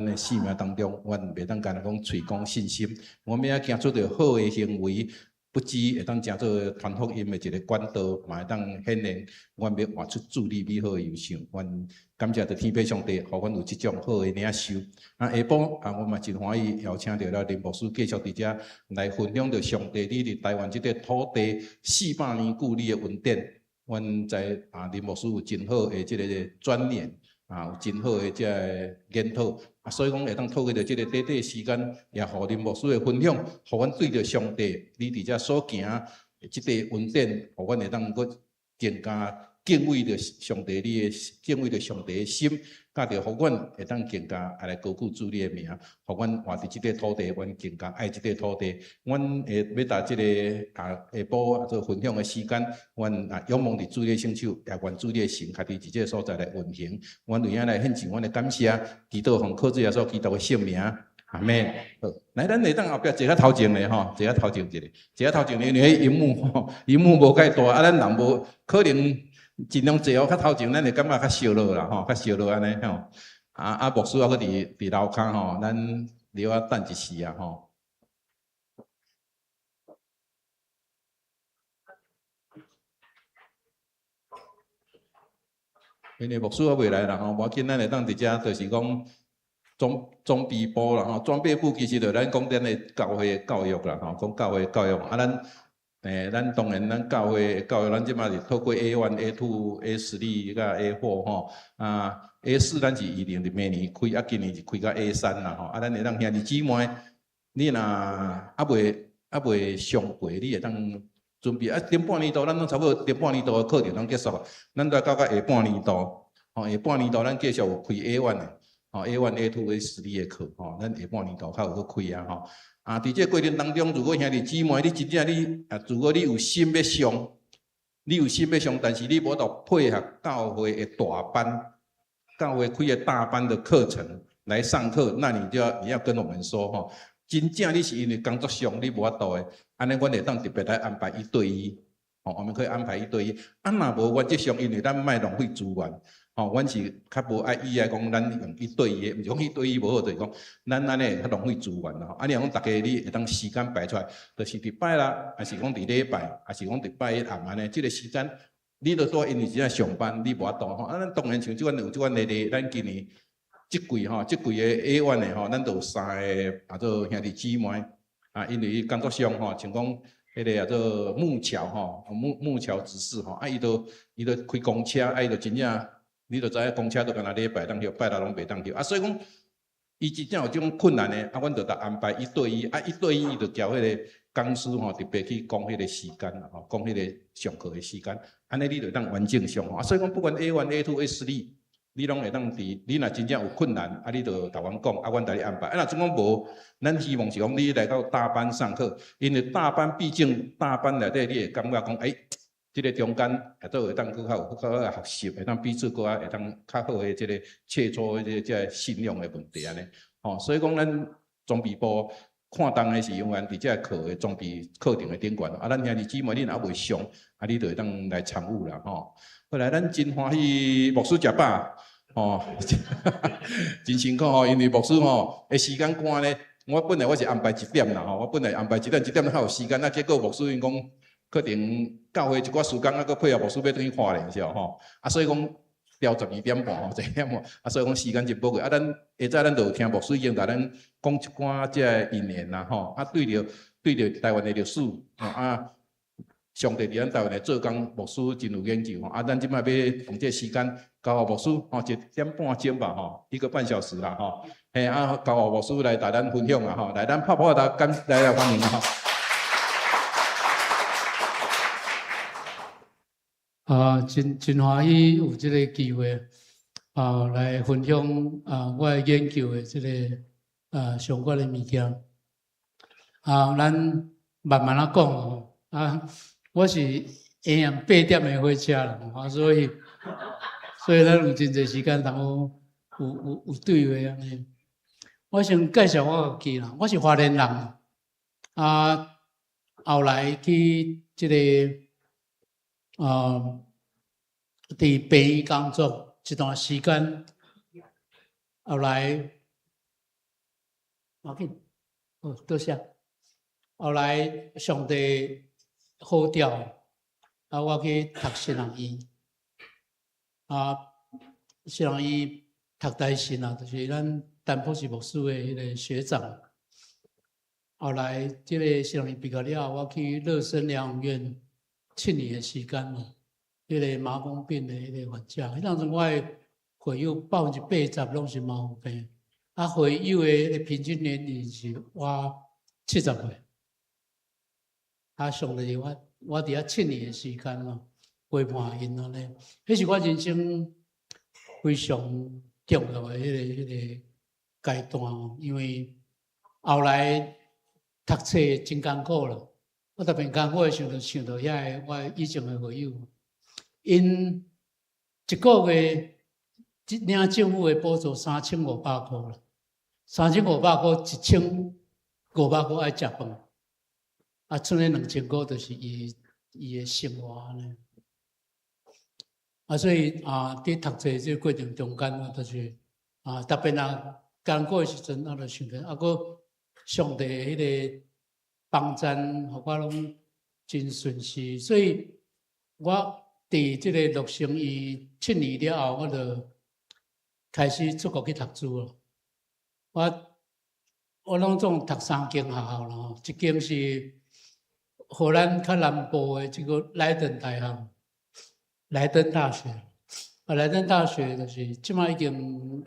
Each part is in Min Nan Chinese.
的生命當中，阮袂當干焦講喙講信心，阮欲行出著好的行為，不只會當成做傳福音的一個管道，嘛會當顯現阮欲活出主你美好的樣式。阮感謝著天父上帝，予阮有這種好的領受。啊，下晡啊，我嘛真歡喜邀請著了林牧師繼續佇遮來分享著上帝你佇台灣這塊土地400年久你的恩典。阮知啊，林牧師有真好的這個鑽研，啊，有真好的這个研討，啊，所以講會當透過著這個短短時間，也予林牧師的分享，予阮對著上帝，你佇遮所行這個恩典，予阮會當閣更加敬畏著上帝，你的敬畏著上帝的心，佮著予阮會當更加愛來高舉主你的名，予阮活佇這塊土地，阮更加愛這塊土地。阮會欲踏這個啊下晡做分享的時間，阮啊仰望佇主你的聖手，也願主你的神家己佇這个所在來運行。阮為遐來獻上阮的感謝，祈禱奉靠主耶穌基督的聖名，阿們。好，來，咱會當後壁坐較頭前咧吼，坐較頭前一下，坐較頭前，因為彼螢幕吼，螢幕無介大，啊，咱人無可能盡量坐予較頭前，咱會感覺較燒熱啦吼，較燒熱按呢吼。啊啊，牧師猶閣佇樓跤吼，咱留仔等一時啊吼。因為牧師猶未來啦吼，無要緊，咱會當佇遮，就是講裝備部啦吼，裝備部其實就咱講咱的教會的教育啦吼，講教會教育啊，咱。欸，咱當然，咱教會教育，咱這馬是透過 A1、A2、A3佮 A4 吼，啊 A4咱是預定佇明年開，啊今年是開到 A3啦吼，啊咱會當兄弟姊妹，你若猶未上過，你會當準備啊頂半年度，咱攏差不多頂半年度的課程攏結束，咱都到到下半年度，吼下半年度咱繼續有開 A1 的，吼 A1、A2、A3 的課，吼咱下半年度較有閣開啊吼。啊，佇這個過程當中，如果兄弟姊妹，你真正你啊，如果你有心欲上，你有心欲上，但是你無法度配合教會的大班，教會開的大班的課程來上課，那你就要你要跟我們說吼，真正你是因為工作上你無法度的，按呢，阮會當特別來安排一對一，吼，我們可以安排一對一。啊，若無原則上，因為咱莫浪費資源。吼，阮是較無愛意愛講，咱用一對一的，毋是講一對一無好，就是講咱按呢較浪費資源啦吼。啊，你若講逐家你會當時間排出來，就是佇拜六，抑是講佇禮拜，抑是講佇拜一暗按呢，這個時間，你著說因為真正上班，你無法度吼。啊，咱當然像這款有這款的例，咱今年這季吼，這季的 A1 的吼，咱就有三个啊做兄弟姊妹啊，因為工作上吼，像講彼个叫做木橋吼，木橋執事吼，啊，伊都伊都開公車，啊，伊就真正。你就知影公車都干焦禮拜當歇，拜六攏袂當歇啊，所以講，伊真正有這種困難的，啊，阮就共安排一對一，啊，一對一伊就交彼个講師吼，特別去講彼个時間啦吼，講彼个上課的時間，按呢你就會當完整上吼。啊，所以講不管 A1、A2、A3，你攏會當佇，你若真正有困難，啊，你就共阮講，啊，阮共你安排。啊，若準講無，咱希望是講你來到大班上課，因為大班畢竟大班內底你會感覺講，欸這个中間也都會當閣較有較好學習，會當彼此閣較會當較好的這个切磋這個這个信仰的問題按呢。吼，所以講咱裝備部看重的是永遠佇這个課的裝備課程的頂懸。啊，咱兄弟姊妹你若猶未上，啊，你就會當來參與啦吼。後來咱真歡喜牧師食飽，吼，真辛苦吼，因為牧師吼，的時間趕咧，我本來我是安排一點啦吼，我本來安排一點，一點較有時間，啊，結果牧師𪜶講。可能教會一寡時間，啊，閣配合牧師欲轉去花蓮是吼，啊，所以講調12點半吼，12點半，啊，所以講時間真寶貴。啊，咱下早咱就有聽牧師已經共咱講一寡這个引言啦吼，啊，對著台灣的歷史，吼啊，上帝佇咱台灣的做工，牧師真有研究吼。啊，咱這擺欲用這个時間交予牧師吼，1點半鐘吧吼，一個半小時啦吼，嘿啊，交予牧師來共咱分享啦吼，來，咱拍破頭，感來來歡迎吼。啊，真真歡喜有這个機會啊，來分享啊，我的研究的這个啊相關的物件。啊，咱慢慢仔講哦。啊，我是下暗8點的火車啦，啊，所以咱有真濟時間通好有對話按呢。我先介紹我家己啦，我是花蓮人，啊，後來去這个。佇病院工作一段時間，後來無要緊，好，多謝。後來上帝呼召，啊，我去讀神學院，啊，神學院讀台神啊，就是咱陳博士牧師的彼个學長。後來這个神學院畢業了後，我去樂生療養院7年的時間咯，彼个麻風病的彼个患者，彼當陣我的會友80%攏是麻風病，啊，會友的彼个平均年齡是我70歲。啊，上帝我佇遐七年的時間咯，陪伴𪜶按呢，彼是我人生非常重要的彼个階段，因為後來讀冊真艱苦啦。我特別艱苦的時陣，想著遐个我以前的會友，𪜶一個月領政府的補助3500箍啦，三千五百箍，1500箍愛食飯。啊，剩彼2000箍就是伊的生活按呢。啊，所以啊，佇讀冊這個過程中間，我就是啊，特別若艱苦的時陣，我就想著，啊，閣上帝彼个幫贊，予我攏真順遂。所以我佇這個樂生院七年了後，我就開始出國去讀書咯。我攏總讀三間學校咯，一間是荷蘭較南部的這個萊登大學，萊登大學，啊，萊登大學就是這擺已經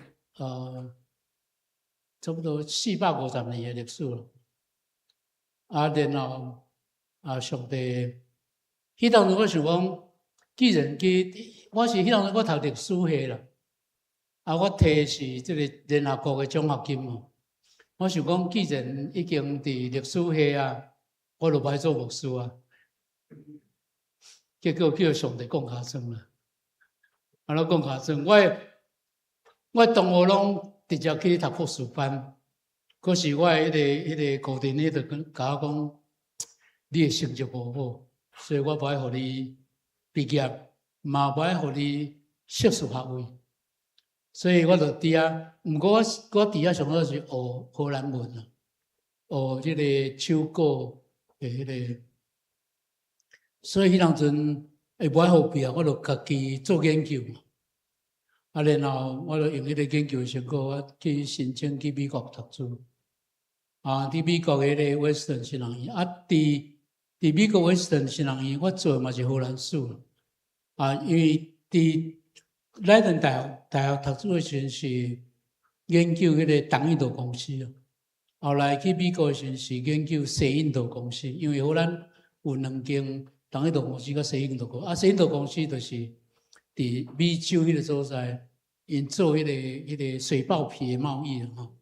差不多450年的歷史了。啊，然後啊，上帝，彼當陣我想講，既然去，我是彼當陣我讀歷史系啦，啊，我提是這個聯合國的獎學金哦。我想講，既然已經佇歷史系啊，我就無愛做牧師啊。結果叫上帝講尻川啦，啊，攏講尻川，我同學攏直接去讀博士班，可是我的彼个顧定，就跟共我講，你的成績無好，所以我無愛予你畢業，嘛無愛予你碩士學位，所以我就佇遐。毋過我佇遐上好是學荷蘭文啊，學這个手稿的彼个，所以彼當陣會無愛予畢業，我就家己做研究嘛。啊，然後我就用彼個研究的成果，我去申請去美國讀書。啊，佇美國的彼個威斯頓神學院，啊，佇美國威斯頓神學院，我做的嘛是荷蘭史。啊，因為佇萊頓大學讀書的時陣是研究彼個東印度公司啊。後來去美國的時陣是研究西印度公司，因為荷蘭有兩間東印度公司佮西印度公司，啊，西印度公司就是佇美洲彼個所在，𪜶做彼個水豹皮的貿易吼。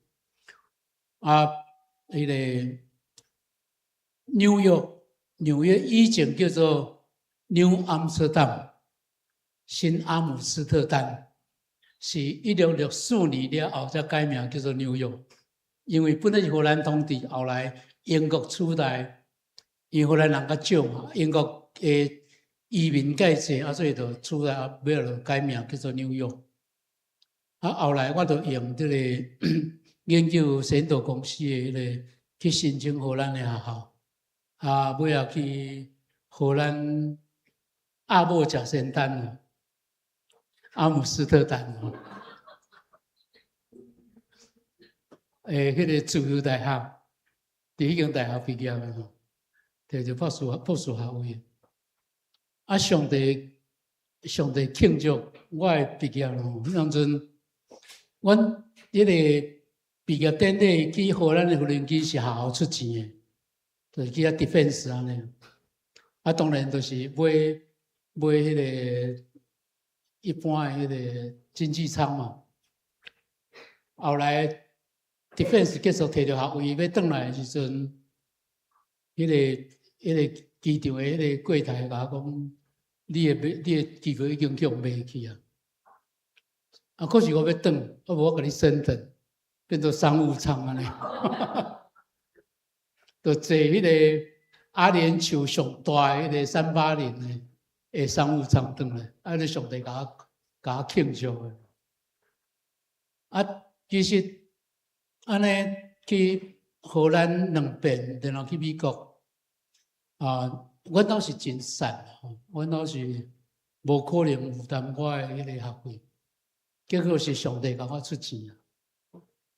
啊，彼個紐約，紐約以前叫做 New Amsterdam，新阿姆斯特丹，是1664年了後才改名叫做紐約。因為本來是荷蘭統治，後來英國取代，因為荷蘭人較少嘛，英國的移民較濟，啊，所以就取代，啊，尾仔就改名叫做紐約。啊，後來我就用這個研究西印度公司的彼个去申請荷蘭的學校，啊，尾仔去荷蘭阿姆食仙丹，阿姆斯特丹哦，彼个自由大學，佇彼間大學畢業的吼，摕著博士學位。啊，上帝慶祝我的畢業咯。彼當陣，阮彼个畢業典禮去荷蘭的無人機是學校出錢的，就是去遐 defense 按呢。啊，當然就是買彼个一般的彼个經濟艙嘛。後來 defense 結束提著學位欲轉來的時陣，彼個機場的彼个櫃檯共我講：你的機票已經予人賣去啊！啊，可是我欲轉，啊無我共你升等，變做商務艙按呢。就坐彼个阿聯酋上大的彼个380的商務艙轉來，啊，你上帝共我慶祝的。啊，其實按呢，去荷蘭兩遍，然後去美國。啊，阮兜是真散吼，阮兜是無可能負擔我的彼個學費，結果是上帝共我出錢啊！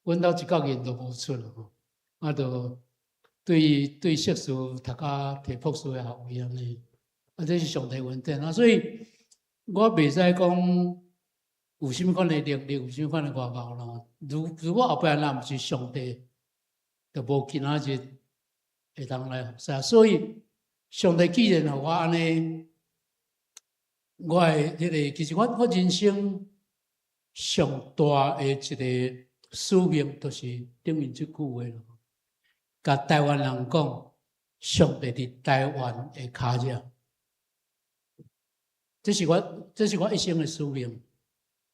阮兜一角銀都無出吼，啊，就對碩士讀甲提博士的學位按呢，啊，這是上帝恩典啊！所以我袂使講有啥物款的能力，有啥物款的外貌咯。如果後壁若毋是上帝，就無今仔日會當來服侍。所以上帝既然予我按呢，我的彼個其實我人生上大的一個使命，就是頂面這句話咯。共台灣人講，上帝佇台灣的跤跡，這是我一生的使命，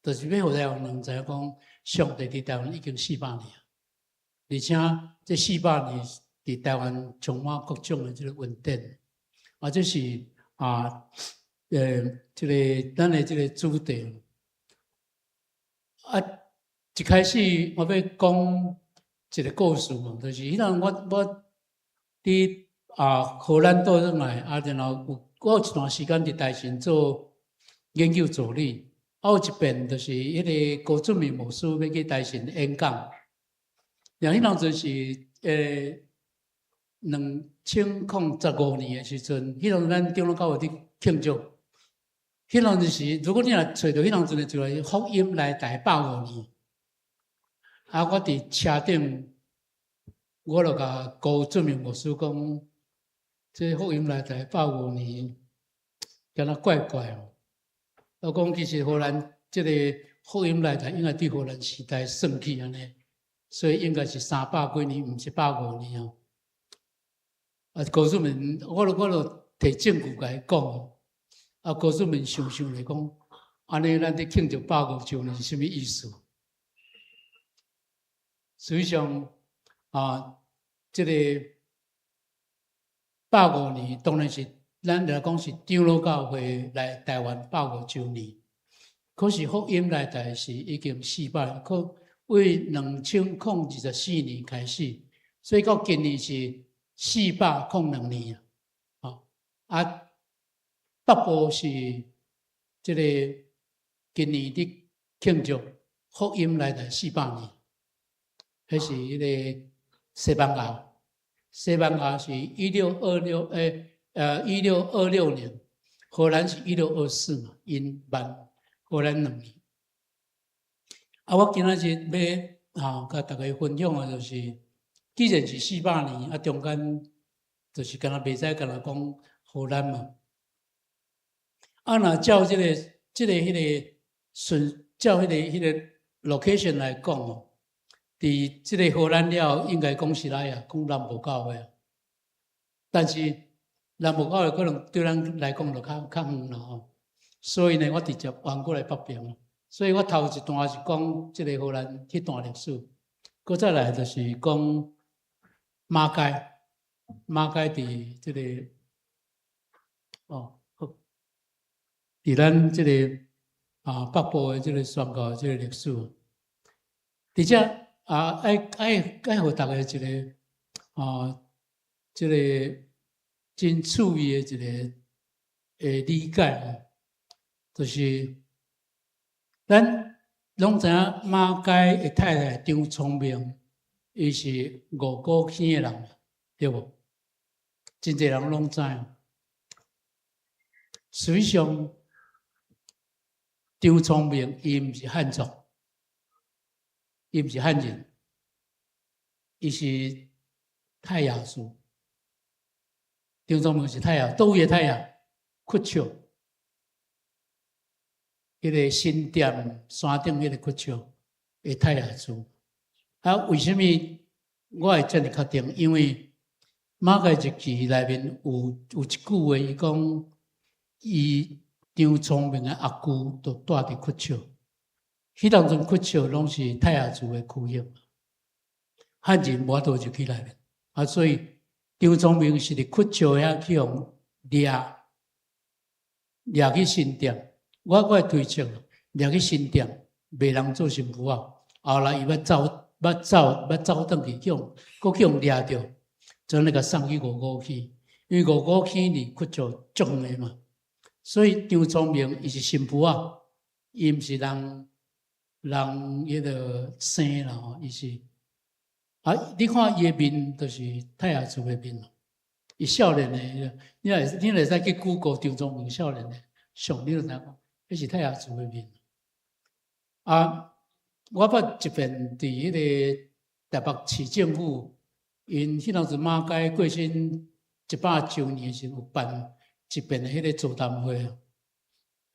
就是欲予台灣人知影講，上帝佇台灣已經四百年，而且這四百年佇台灣充滿各種的這個恩典，啊，這是啊，這个咱的這个主題。啊，一開始我欲講一个故事嘛，就是彼陣我佇啊荷蘭倒轉來，啊，然後有我有一段時間佇大神做研究助理，啊，有一遍就是彼个高俊明牧師欲去大神演講，然後彼當陣是2015年的時陣，彼當陣咱長老教會佇慶祝，彼當陣是如果你若揣著彼當陣的就來福音來台百五年，啊，我佇車頂，我就共高俊明牧師講，這福音來台百五年，敢若怪怪哦。我講其實荷蘭這个福音來台應該對荷蘭時代算起按呢，所以應該是三百幾年，毋是百五年哦。啊，高俊明，我就提證據共伊講，啊，高俊明想想來講，按呢咱佇慶祝百五週年是啥物意思？實際上啊，這个百五年當然是咱來講是長老教會來台灣百五週年，可是福音來台是已經四百，可為2024年開始，所以到今年是402年啊。啊，北部是這个今年佇慶祝福音來台四百年，彼是彼个西班牙，西班牙是1626年，荷蘭是1624嘛，𪜶慢荷蘭2年。啊，我今仔日欲啊，共大家分享的就是，既然是四百年，啊，中間就是敢若袂使敢若講荷蘭嘛。啊，若照這个彼个順，照彼个 location 來講哦，佇這个荷蘭了後，應該講是來啊，講南部教會啊。但是南部教會可能對咱來講就較遠啦吼，所以呢，我直接彎過來北邊。所以我頭一段是講這个荷蘭彼段歷史，閣再來就是講馬偕，馬偕佇這个哦，好，佇咱這个啊北部的這个宣教這个歷史，佇遮啊愛予大家一个啊這个真趣味的一个理解，就是咱攏知影馬偕的太太張聰明，伊是五股坑的人，對無？真濟人攏知。實際上，張聰明伊毋是漢族，伊毋是漢人，伊是泰雅族。張聰明是泰雅，佗位的泰雅？堀尺，彼个新店山頂彼个堀尺的泰雅族。啊，為啥物我會遮爾確定？因為馬偕日記內面有一句話，伊講伊張聰明的阿舅就蹛佇堀尺，彼當陣堀尺攏是泰雅族的區域，漢人無法度入去內面，啊，所以張聰明是佇堀尺遐去予掠掠去新店，我會推測掠去新店，賣人做新婦仔，後來伊欲走欲走欲走轉去，去予閣去予掠著，就按呢共送去五股坑，因為五股坑離骨石足遠的嘛，所以張聰明伊是新婦仔，伊毋是人人彼个生啦吼，伊是啊，你看伊的面就是泰雅族的面，伊少年的，你若會使去 Google 張聰明少年的相，你就知影講，彼是泰雅族的面。啊，我捌一遍佇彼个台北市政府，𪜶彼當陣馬偕過身100週年的時陣，有辦一遍的彼个座談會，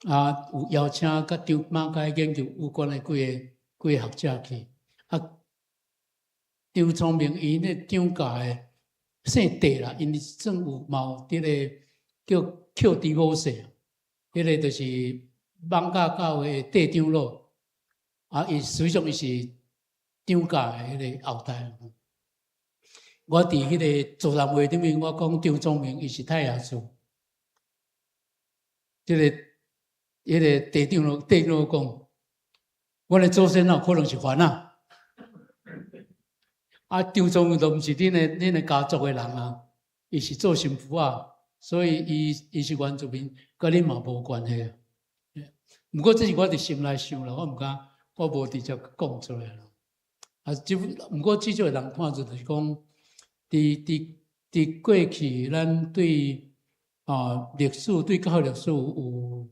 啊，有邀請佮張馬偕研究有關的幾個學者去。啊，張聰明伊咧張家的姓鄭啦，𪜶算有嘛有佇咧叫寇迪某姓，彼个就是艋舺教會的鄭長老。啊，伊實際上伊是張家的彼个後代。我佇彼个座談會頂面，我講張聰明伊是泰雅族。這个彼个鄭長老講，阮的祖先哪有可能是番仔？啊，張聰明都毋是恁的家族的人啊，伊是做新婦仔，所以伊是原住民，佮恁嘛無關係。毋過這是我佇心內想啦，我毋敢，我無直接講出來啦。啊，這毋過至少會通看出，就是講，佇過去，咱對歷史對教會歷史有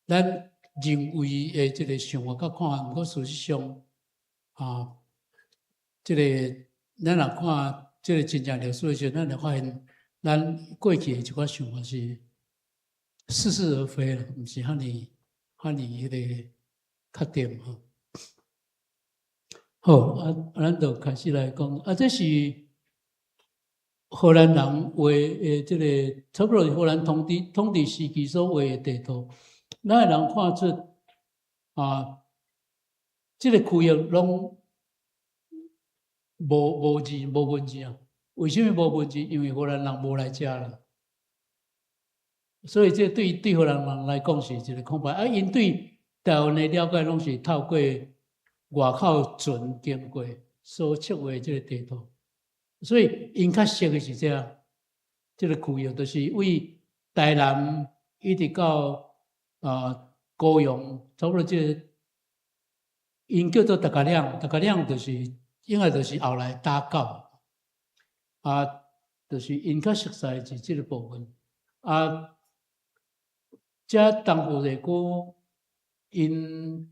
咱認為的這个想法佮看法，毋過事實上，啊，這个咱若看這个真正歷史的時陣，咱會發現，咱過去的一寡想法是似是而非啦，毋是遐爾遐爾彼个確定吼。好，啊，咱就開始來講，啊，這是荷蘭人畫的這个，差不多是荷蘭統治時期所畫的地圖，咱會通看出啊，這个區域攏無字無文字啊。為啥物無文字？因為荷蘭人無來遮啦。所以這對荷蘭人來講是一个空白。啊，𪜶對台灣的了解攏是透過外口船經過所測畫這个地圖，所以𪜶較熟的是這樣，這个區域就是為台南一直到高雄，差不多這个，𪜶叫做大家嶺，大家嶺就是應該就是後來打狗，啊，就是𪜶較熟悉的是這个部分，啊，這東部地區𪜶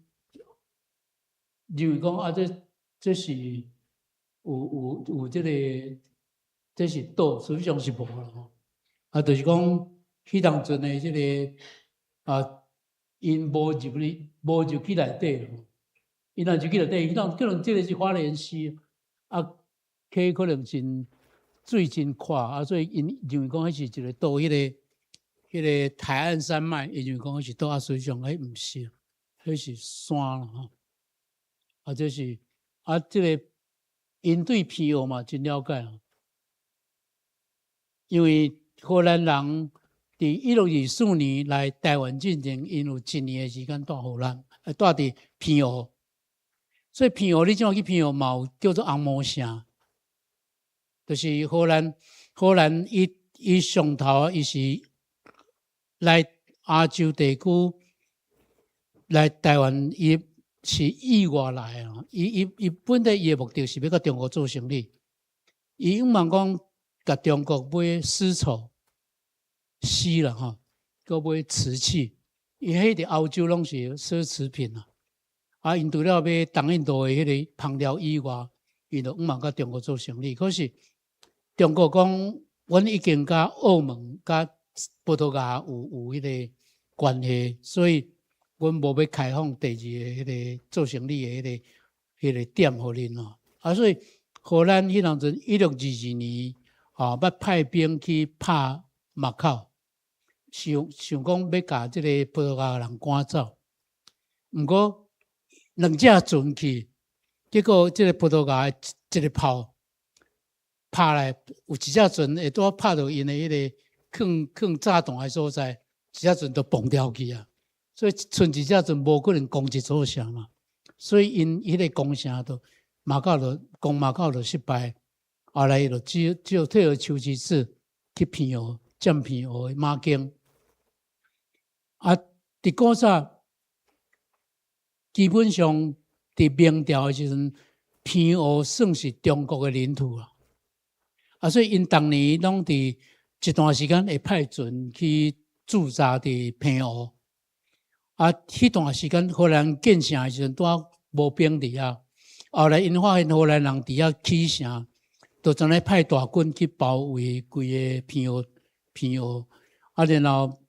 認為講啊，這是有這个，這是島，實際上是無啦吼。啊，就是講彼當陣的這个啊，𪜶無入去，無入去內底，𪜶若入去內底，彼當可能這个是花蓮溪，啊，溪可能真水真闊，啊，所以𪜶認為講彼是一个島，彼个海岸山脈，𪜶認為講彼是島，啊，實際上彼毋是，彼是山啦吼。啊，這是啊，這个𪜶對澎湖嘛真了解啊，因為荷蘭人佇1624年來台灣進前，𪜶有一年的時間蹛荷蘭，蹛佇澎湖，所以澎湖你這馬去澎湖嘛有叫做紅毛城，就是荷蘭伊上頭伊是來亞洲地區來台灣，伊是意外來的，伊本來伊的目的是欲佮中國做生意，伊向望講共中國買絲綢、絲啦吼，閣買瓷器，伊彼佇歐洲攏是奢侈品啊。啊，𪜶除了買東印度的彼个香料以外，𪜶就向望佮中國做生意。可是中國講，阮已經佮澳門、佮葡萄牙有彼个關係，所以阮無欲開放第二个彼个做生意的彼个點予恁咯。啊，所以荷蘭彼當陣1622年，欲派兵去拍馬口，想想講欲共這个葡萄牙人趕走。毋過兩隻船去，結果這个葡萄牙一个炮拍來，有一隻船會拄仔拍著𪜶的彼个囥炸彈的所在，一隻船就崩掉去啊！所以賰一隻船無可能攻一座城嘛，所以𪜶彼个攻城就馬告就攻馬告就失敗，後來伊就只有退而求其次去平遙，佔平遙的馬經。啊，佇古早基本上佇明朝的時陣，平遙算是中國的領土啊。啊，所以𪜶逐年攏佇一段時間會派船去駐紮佇平遙。啊，彼段時間荷蘭建城的時陣，拄仔無兵佇遐。後來𪜶發現荷蘭人佇遐起城，就怎呢派大軍去包圍規个平遙平遙。啊，然後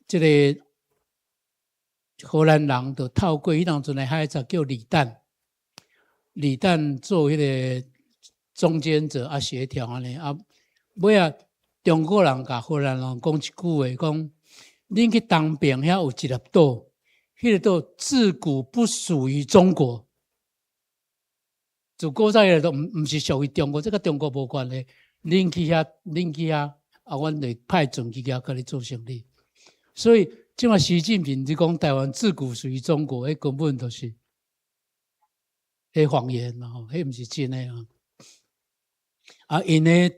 這个荷蘭人就透過彼當陣的海賊叫李旦，李旦做彼个中間者啊，協調按呢啊，尾仔中國人共荷蘭人講一句話，講恁去東爿遐有一粒島，彼个島自古不屬於中國。自古早以來都毋是屬於中國，這佮中國無關係。恁去遐，恁去遐，啊，阮會派船去遐共你做生意。所以，這馬習近平就講台灣自古屬於中國，彼根本就是彼謊言嘛吼，彼毋是真的啊。啊，𪜶咧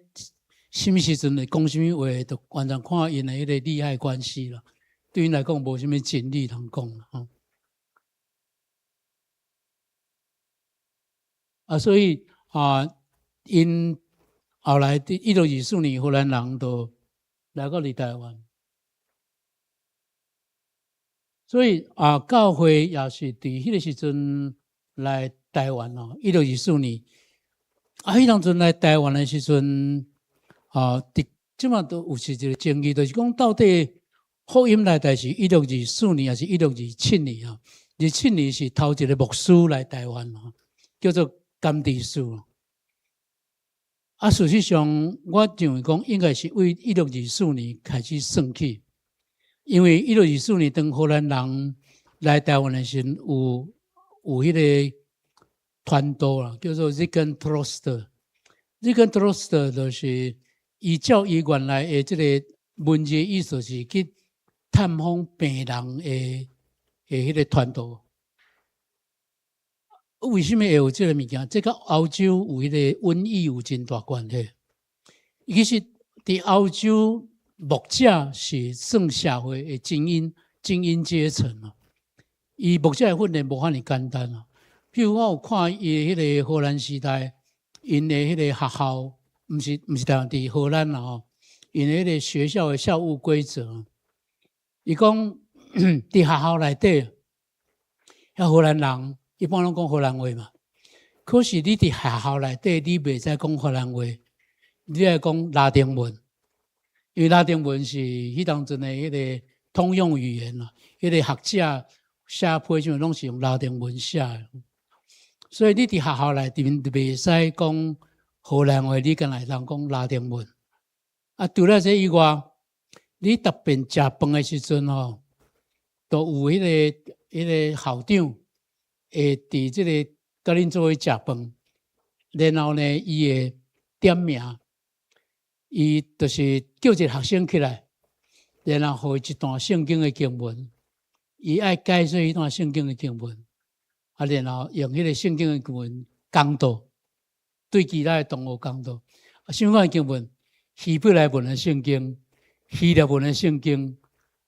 啥物時陣會講啥物話，就完全看𪜶的彼个利害關係啦。對𪜶來講，無啥物真理通講啦吼。啊，所以啊，𪜶後來佇1624年，荷蘭人就來到佇台灣。所以啊，教會也是佇彼个時陣來台灣哦，一六二四年。啊，彼當陣來台灣的時陣，啊，佇這馬都有是一個爭議，就是講到底福音來台是一六二四年，還是1627年啊？二七年是頭一個牧師來台灣啊，叫做甘地士。啊，事實上，我認為講應該是為一六二四年開始算起，因為一六二四年當荷蘭人來台灣的時陣，有彼个傳道啦，叫做 Ziegentröster。Ziegentröster 就是伊照伊原來的這個文字意思是去探訪病人的彼个傳道。為啥物會有這个物件？這佮歐洲有彼个瘟疫有真大關係。其實佇歐洲，牧者是算社會的精英、精英階層啊。伊牧者的訓練無遐爾簡單啊。譬如我有看伊彼个荷蘭時代，𪜶的彼个學校，毋是台灣，佇荷蘭啦吼，𪜶的彼个學校的校務規則，伊講佇學校內底，遐荷蘭人一般攏講荷蘭話嘛。可是你佇學校內底，你袂使講荷蘭話，你愛講拉丁文，因為拉丁文是彼當陣的彼个通用語言啦。彼个學者寫批啥物攏是用拉丁文寫的。所以你佇學校內面就袂使講荷蘭話，你干焦會當講拉丁文。啊，除了這以外，你特別食飯的時陣吼，都有彼个校長會佇這个佮恁做伙食飯，然後呢，伊會點名，伊就是叫一個學生起來，然後予伊一段聖經的經文，伊愛解說彼段聖經的經文。啊，然後用彼個聖經的經文講道，對其他的同學講道。啊，啥物款的經文？希伯來文的聖經、希臘文的聖經，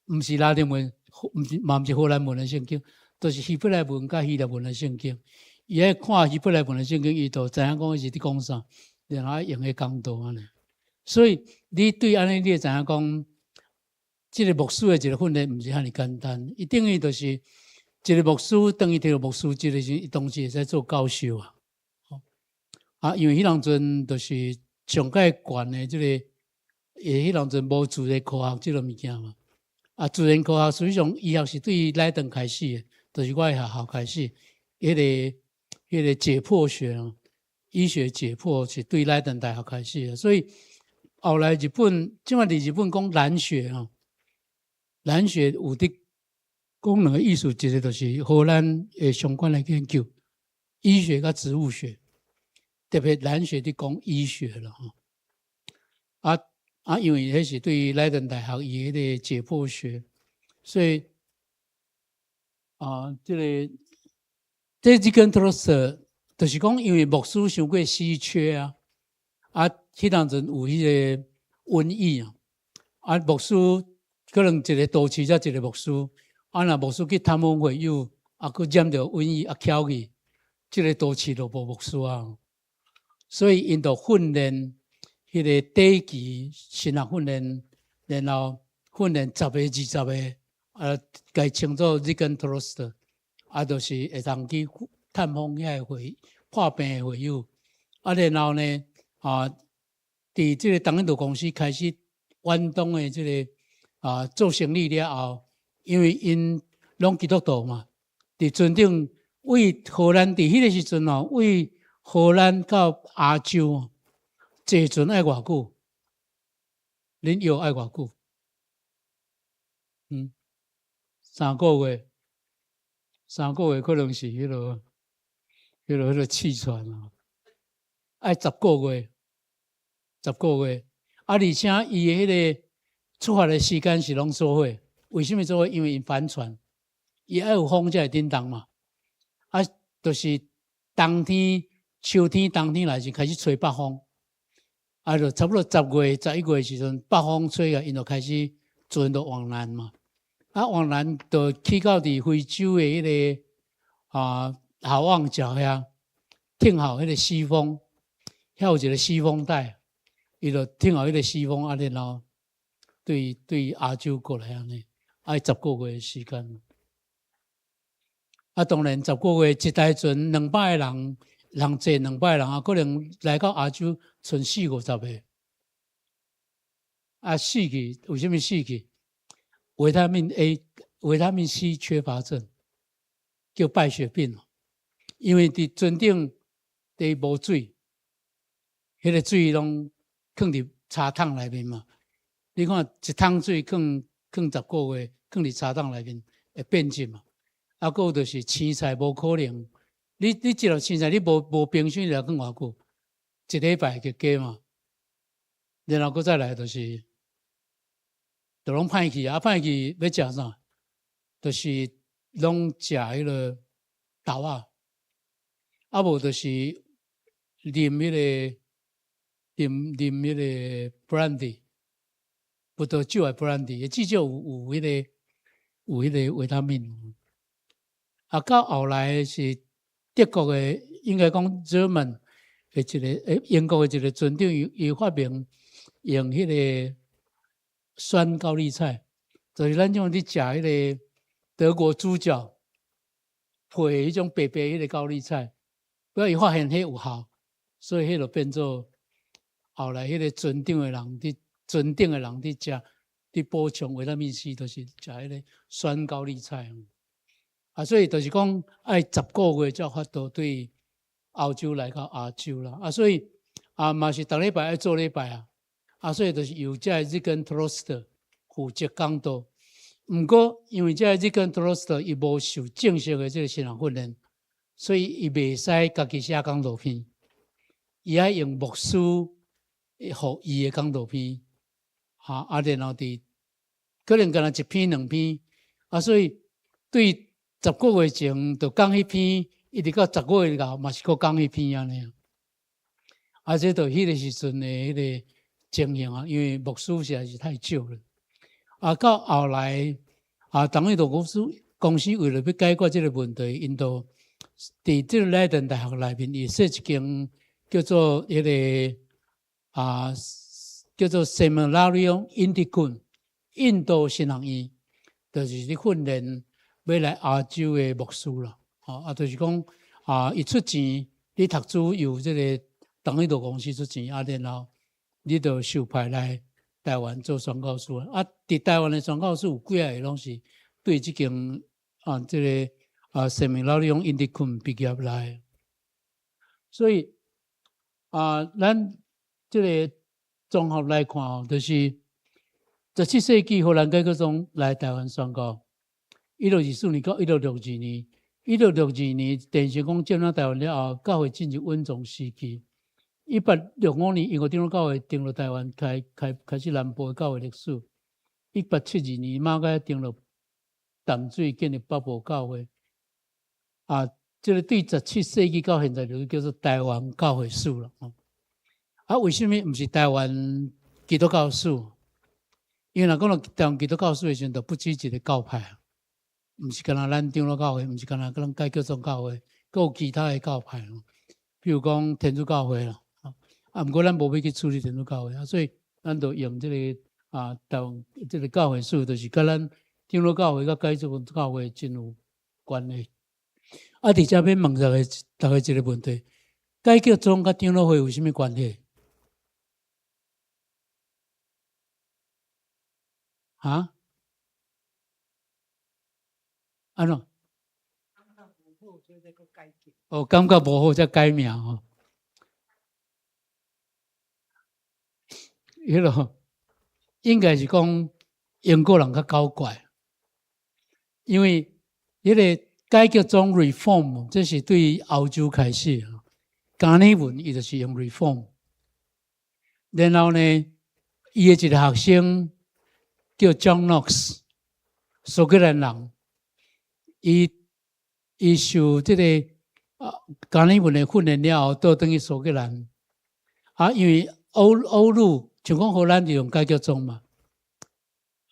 毋是拉丁文，毋是嘛毋是荷蘭文的聖經，都是希伯來文佮希臘文的聖經。伊愛看希伯來文的聖經，伊就知影講伊是佇講啥，然後用彼講道按呢。所以你對按呢，你會知影講，這個牧師的一個訓練毋是遐爾簡單，伊等於就是一個牧師，當伊摕著牧師職的時，伊同時會使做教授啊。啊，因為彼當陣就是上蓋懸的這個，彼當陣無自然科學這个物件嘛。啊，自然科學實際上醫學是對萊頓開始的，就是我的學校開始，彼个解剖學啊，醫學解剖是對萊頓大學開始的。所以後來日本，這擺佇日本講蘭學啊，蘭學有佇講兩个意思，一个就是荷蘭的相關的研究，醫學佮植物學，特別蘭學佇講醫學啦吼。啊，因為彼是對萊頓大學伊彼个解剖學，所以啊，這个這 Ziegentröster 就是講因為牧師傷過稀缺啊，啊，彼當陣有彼個瘟疫啊，啊，牧師可能一個都市才一個牧師，啊，若牧師去探訪會友，啊，閣染著瘟疫啊，翹去，這個都市就無牧師啊，所以𪜶就訓練彼個短期神學訓練，然後訓練十個、20個，啊，共稱做 Ziegentröster，啊，就是會當去探訪遐个會破病的會友，啊，然後呢，啊，佇這個東印度公司開始遠東的這個啊做生意了後，因為𪜶攏基督徒嘛，佇船頂對荷蘭佇彼個時陣哦，對荷蘭到亞洲坐船愛偌久？恁藥愛偌久？嗯，3個月，3個月可能是彼個汽船啊，愛十個月，十個月。啊，而且伊的彼個出發的時間是攏做伙，為啥物做伙？因為𪜶帆船，伊愛有風才會振動嘛。啊，就是冬天、秋天、冬天來時開始吹北風，啊，就差不多10月、11月時陣，北風吹啊，𪜶就開始船就往南嘛。啊，往南就去到佇非洲的彼個啊好望角遐，聽候彼個西風，遐有一個西風帶，伊就聽候彼個西風，啊，然後對亞洲過來按呢，愛十個月的時間。啊，當然十個月一台船200個人，人坐200個人啊，可能來到亞洲賰四五十個。啊，死去，為啥物死去？維他命 A、維他命 C 缺乏症，叫敗血病。因為佇船頂佇無水，彼個水攏囥佇柴桶內面嘛。你看一桶水囥囥十個月，囥佇柴桶內面會變質嘛。啊，閣有就是青菜無可能，你這粒青菜你無冰箱來囥偌久？一禮拜就過嘛。然後閣再來就是，就攏歹去啊！歹去欲食啥？就是攏食彼個豆仔，啊無就是啉彼個 brandy，葡萄酒的 brandy，至少有彼個維他命。啊，到後來是德國的，應該講 German 的一個，英國的一個船長，伊發明用彼個酸高麗菜，就是咱種咧食彼個德國豬腳配彼種白白彼個高麗菜，不過伊發現彼有效，所以彼就變做後來彼個船頂的人佇食，佇補充維他命 C，就是食彼個酸高麗菜。啊，所以就是講愛十個月才有法度對歐洲來到亞洲啦。啊，所以啊嘛是逐禮拜愛做禮拜啊。啊，所以就是由這個 Ziegentröster 負責講道。毋過因為這個 Ziegentröster 伊無受正式的這個神學訓練，所以伊袂使家己寫講道篇。伊愛用牧師予伊的講道篇，哈啊，然後佇可能干焦一篇兩篇，啊，所以對十個月前就講彼篇，一直到十個月後嘛是閣講彼篇按呢。啊，這就彼個時陣的彼個情形啊，因為牧師實在是太少了。啊，到後來啊，東印度公司為了欲解決這個問題，𪜶就佇這個萊頓大學內面，伊設一間叫做彼個啊，叫做 Seminarium Indicum 印度神學院，就是咧訓練欲來亞洲的牧師啦。啊，就是講啊，伊出錢，你讀書由這個東印度公司出錢，啊，然後你就受派來台灣做宣教士。啊，佇台灣的宣教士有幾仔個攏是對這間啊，這個啊，Seminarium Indicum 畢業來。所以啊，咱這個綜合來看哦，就是17世紀荷蘭改革宗來台灣宣教，1624年到1662年，1662年鄭成功佔領台灣了後，教會進入穩重時期。1865年，英國長老教會登陸台灣，開始南部的教會歷史。1872年，馬偕登陸淡水建立北部教會。啊，這个對17世紀到現在就叫做台灣教會史啦。啊，為啥物毋是台灣基督教史？因為若講到台灣基督教史的時陣，就不止一個教派啊，毋是干焦咱長老教會，毋是干焦咱改革宗教會，閣有其他的教派咯。比如講天主教會啦，啊，毋過咱無欲去處理天主教會啊，所以咱就用這個台灣這个教會史，就是佮咱長老教會佮改革宗教會真有關係。啊，佇遮欲問大家一個問題：改革宗佮長老會有啥物關係？哈？按怎？哦，感覺無好才改名吼。彼个應該是講英國人較搞怪，因為彼个改革宗 reform，這是對歐洲開始，加爾文伊就是用 reform，然後呢，伊的一个學生叫 John Knox，蘇格蘭人，伊受這个加爾文的訓練了後，倒轉去蘇格蘭，啊，因為歐陸像講荷蘭就用改革宗嘛，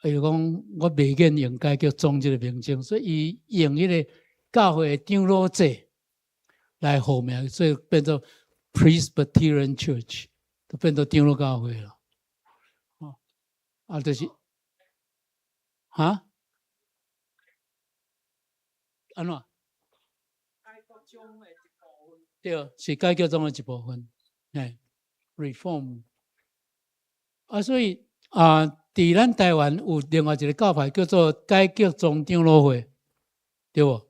伊就講我袂願用改革宗這个名稱，所以伊用彼个教會的長老制來號名，所以變做 Presbyterian Church，就變做長老教會了。哦，啊，就是，哈？按怎？對，是改革宗的一部分，嘿，Reform。啊，所以啊，佇咱台灣有另外一个教派叫做改革宗長老會，對無？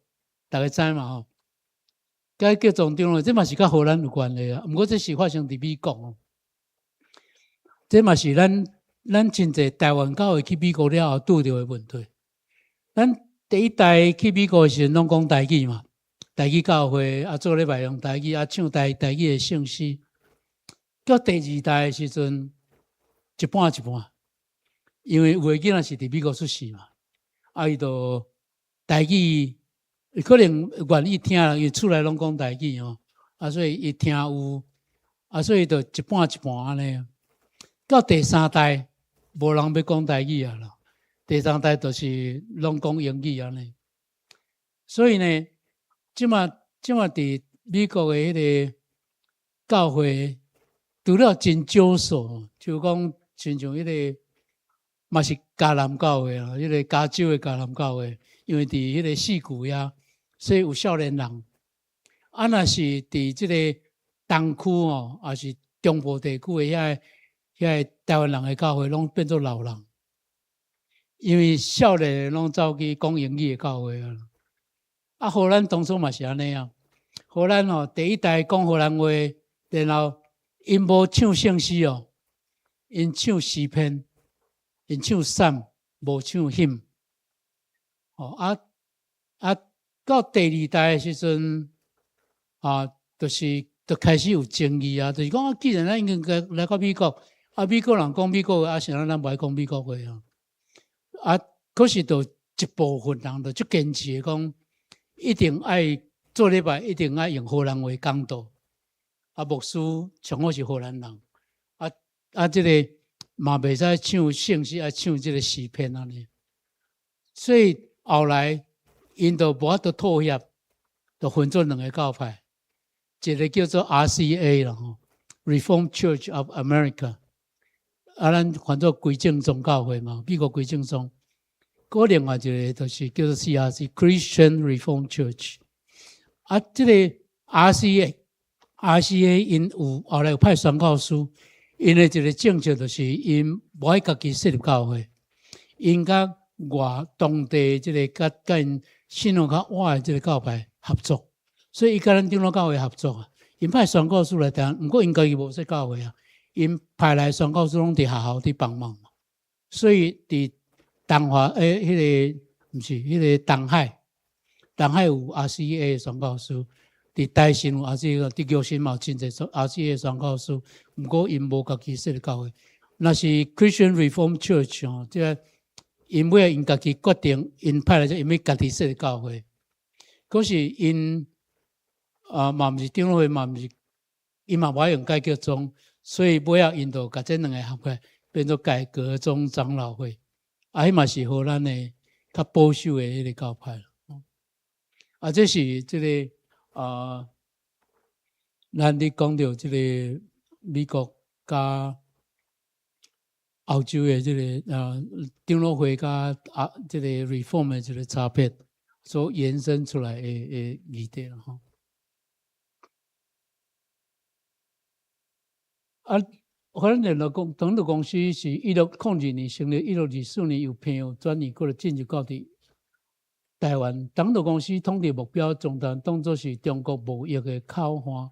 大家知嘛吼？改革宗長老會，這嘛是佮荷蘭有關係啊。毋過這是發生佇美國哦。這嘛是咱真濟台灣教會去美國了後拄著的問題。咱第一代去美國的時陣，攏講台語嘛，台語教會啊，做禮拜用台語啊，唱台語的聖詩。到第二代的時陣，一半一半，因為有的囡仔是佇美國出世嘛，啊，伊就台語可能願意聽，因為厝內攏講台語吼，啊，所以伊聽有，啊，所以就一半一半按呢。到第三代，無人欲講台語啊啦，第三代就是攏講英語按呢。所以呢，這馬佇美國的彼个教會，除了真少數，就講親像彼个嘛是迦南教會啊，彼个加州的迦南教會，因為佇彼个矽谷遐，所以有少年人。啊，若是佇這个東區吼，抑是中部地區的遐个台灣人的教會，攏變做老人，因為少年的攏走去講英語的教會啊。啊，荷蘭當初嘛是按呢啊。荷蘭吼，第一代講荷蘭話，然後𪜶無唱聖詩哦，𪜶唱詩篇，𪜶唱 Psalm，無唱 hymn。哦啊，到第二代的時陣，啊，就是開始有爭議啊，就是講啊，既然咱已經來到美國，啊，美國人講美國話，啊，啥咱無愛講美國話啊？啊，可是就一部分人就足堅持的講，一定愛做禮拜，一定愛用荷蘭話講道。啊，牧師上好是荷蘭人，啊啊，這个嘛袂使唱聖詩，愛唱這个詩篇按呢。所以後來𪜶就無法度妥協，就分做兩个教派，一个叫做 RCA 啦吼，Reformed Church of America，啊，咱翻做歸正宗教會嘛，美國歸正宗。閣另外一个就是叫做 CRC，Christian Reformed Church。啊，這个 RCA 𪜶有後來有派宣教師，𪜶的一个政策就是𪜶無愛家己設立教會，𪜶佮外當地這个佮𪜶信仰較倚的這个教派合作，所以伊佮咱長老教會合作啊。𪜶派宣教師來台灣，毋過𪜶家己無設教會啊，𪜶派來宣教師攏佇學校佇幫忙嘛。所以佇東華彼个毋是彼个東海，東海有 RCA 宣教師，佇台新有 RCA，佇玉新嘛有真濟 RCA 宣教師，毋過𪜶無家己設立教會。若是 Christian Reformed Church 吼，這个𪜶尾𪜶家己決定，𪜶派來者𪜶欲家己設立教會，可是𪜶 啊，嘛毋是長老會，嘛毋是，伊嘛無愛用改革宗，所以尾仔𪜶就共這兩个合起來，變做改革宗長老會。啊，彼嘛是荷蘭的較保守的彼个教派。啊，這是這个啊，咱咧講著這个美國佮歐洲的這个長老會佮這个 Reform 的這个差別，所延伸出來的議題啦吼。啊，荷蘭聯絡公長老公司是1602年成立，1624年由朋友轉移過來進入到佇台灣。長老公司統治目標，將台灣當作是中國貿易的口岸。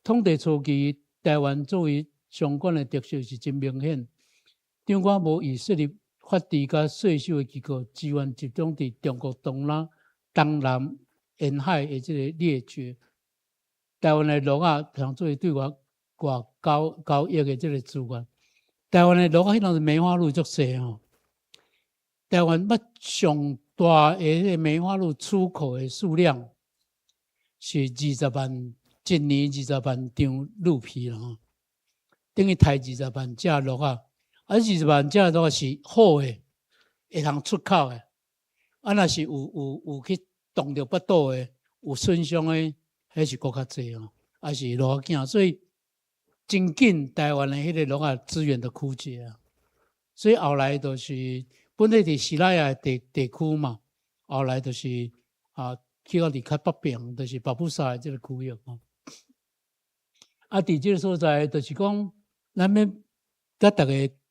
統治初期，台灣作為相關的特色是真明顯。長官無意設立法治佮稅收的機構，資源集中佇中國東南沿海的這個獵掘。台灣的鹿仔通作為對外外交易的這個資源。台灣的鹿仔彼當時梅花鹿足濟吼。台灣捌上大的彼个梅花鹿出口的數量是二十萬，一年20萬張鹿皮啦吼，等於刣二十萬隻鹿仔。啊，二十萬隻鹿仔是好的，會通出口的。啊，若是有去動著腹肚的，有損傷的，彼是閣較濟吼，啊是鹿仔囝，所以真緊台灣的彼个鹿仔資源就枯竭啊。所以後來就是本來佇西拉雅地區嘛，後來就是啊去到佇較北邊，就是巴布薩的這个區域吼。啊，佇這个所在，就是講，咱欲共大家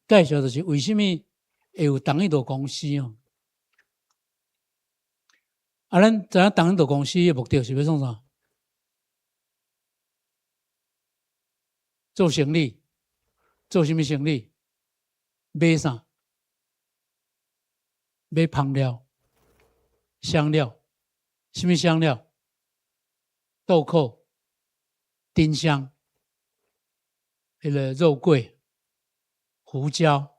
介紹，就是為啥物會有東印度公司哦？啊，咱知影東印度公司的目的是欲創啥？做生意，做啥物生意？買啥？買香料、香料，啥物香料？豆蔻、丁香，彼个肉桂。胡椒，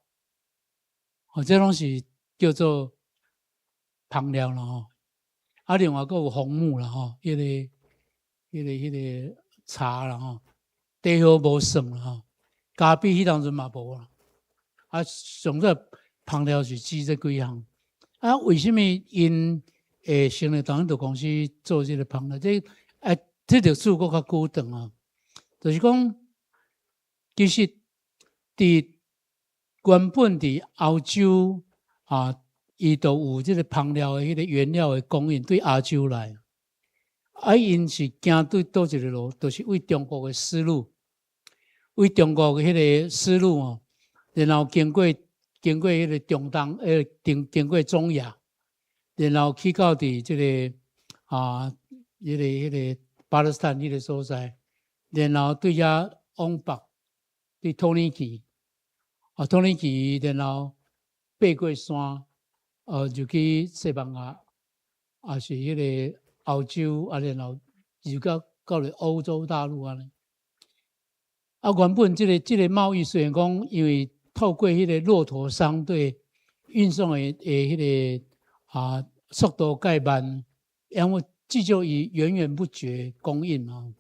哦，這攏是叫做香料啦吼。啊，另外閣有紅木啦吼，彼个茶啦吼，茶葉無算啦吼，咖啡彼當陣嘛無啦。啊，上主要香料是指這幾項。啊，為啥物𪜶會成立東印度公司做這个香料？這啊，這歷史閣較久長啊。就是講，其實佇原本佇歐洲啊，伊就有這个香料的彼个原料的供應，對亞洲來。啊，𪜶是行對佗一个路，就是為中國的絲路，為中國的彼个絲路哦，然後經過彼个中東，經過中亞，然後去到佇這个啊，彼个巴勒斯坦彼个所在，然後對遐往北，對土耳其。啊，土耳其，然後爬過山，就去西班牙，也是彼个歐洲，啊，然後就到了歐洲大陸按呢。啊，原本這个貿易雖然講，因為透過彼個駱駝商隊運送的彼个速度較慢，因為至少伊源源不絕供應嘛，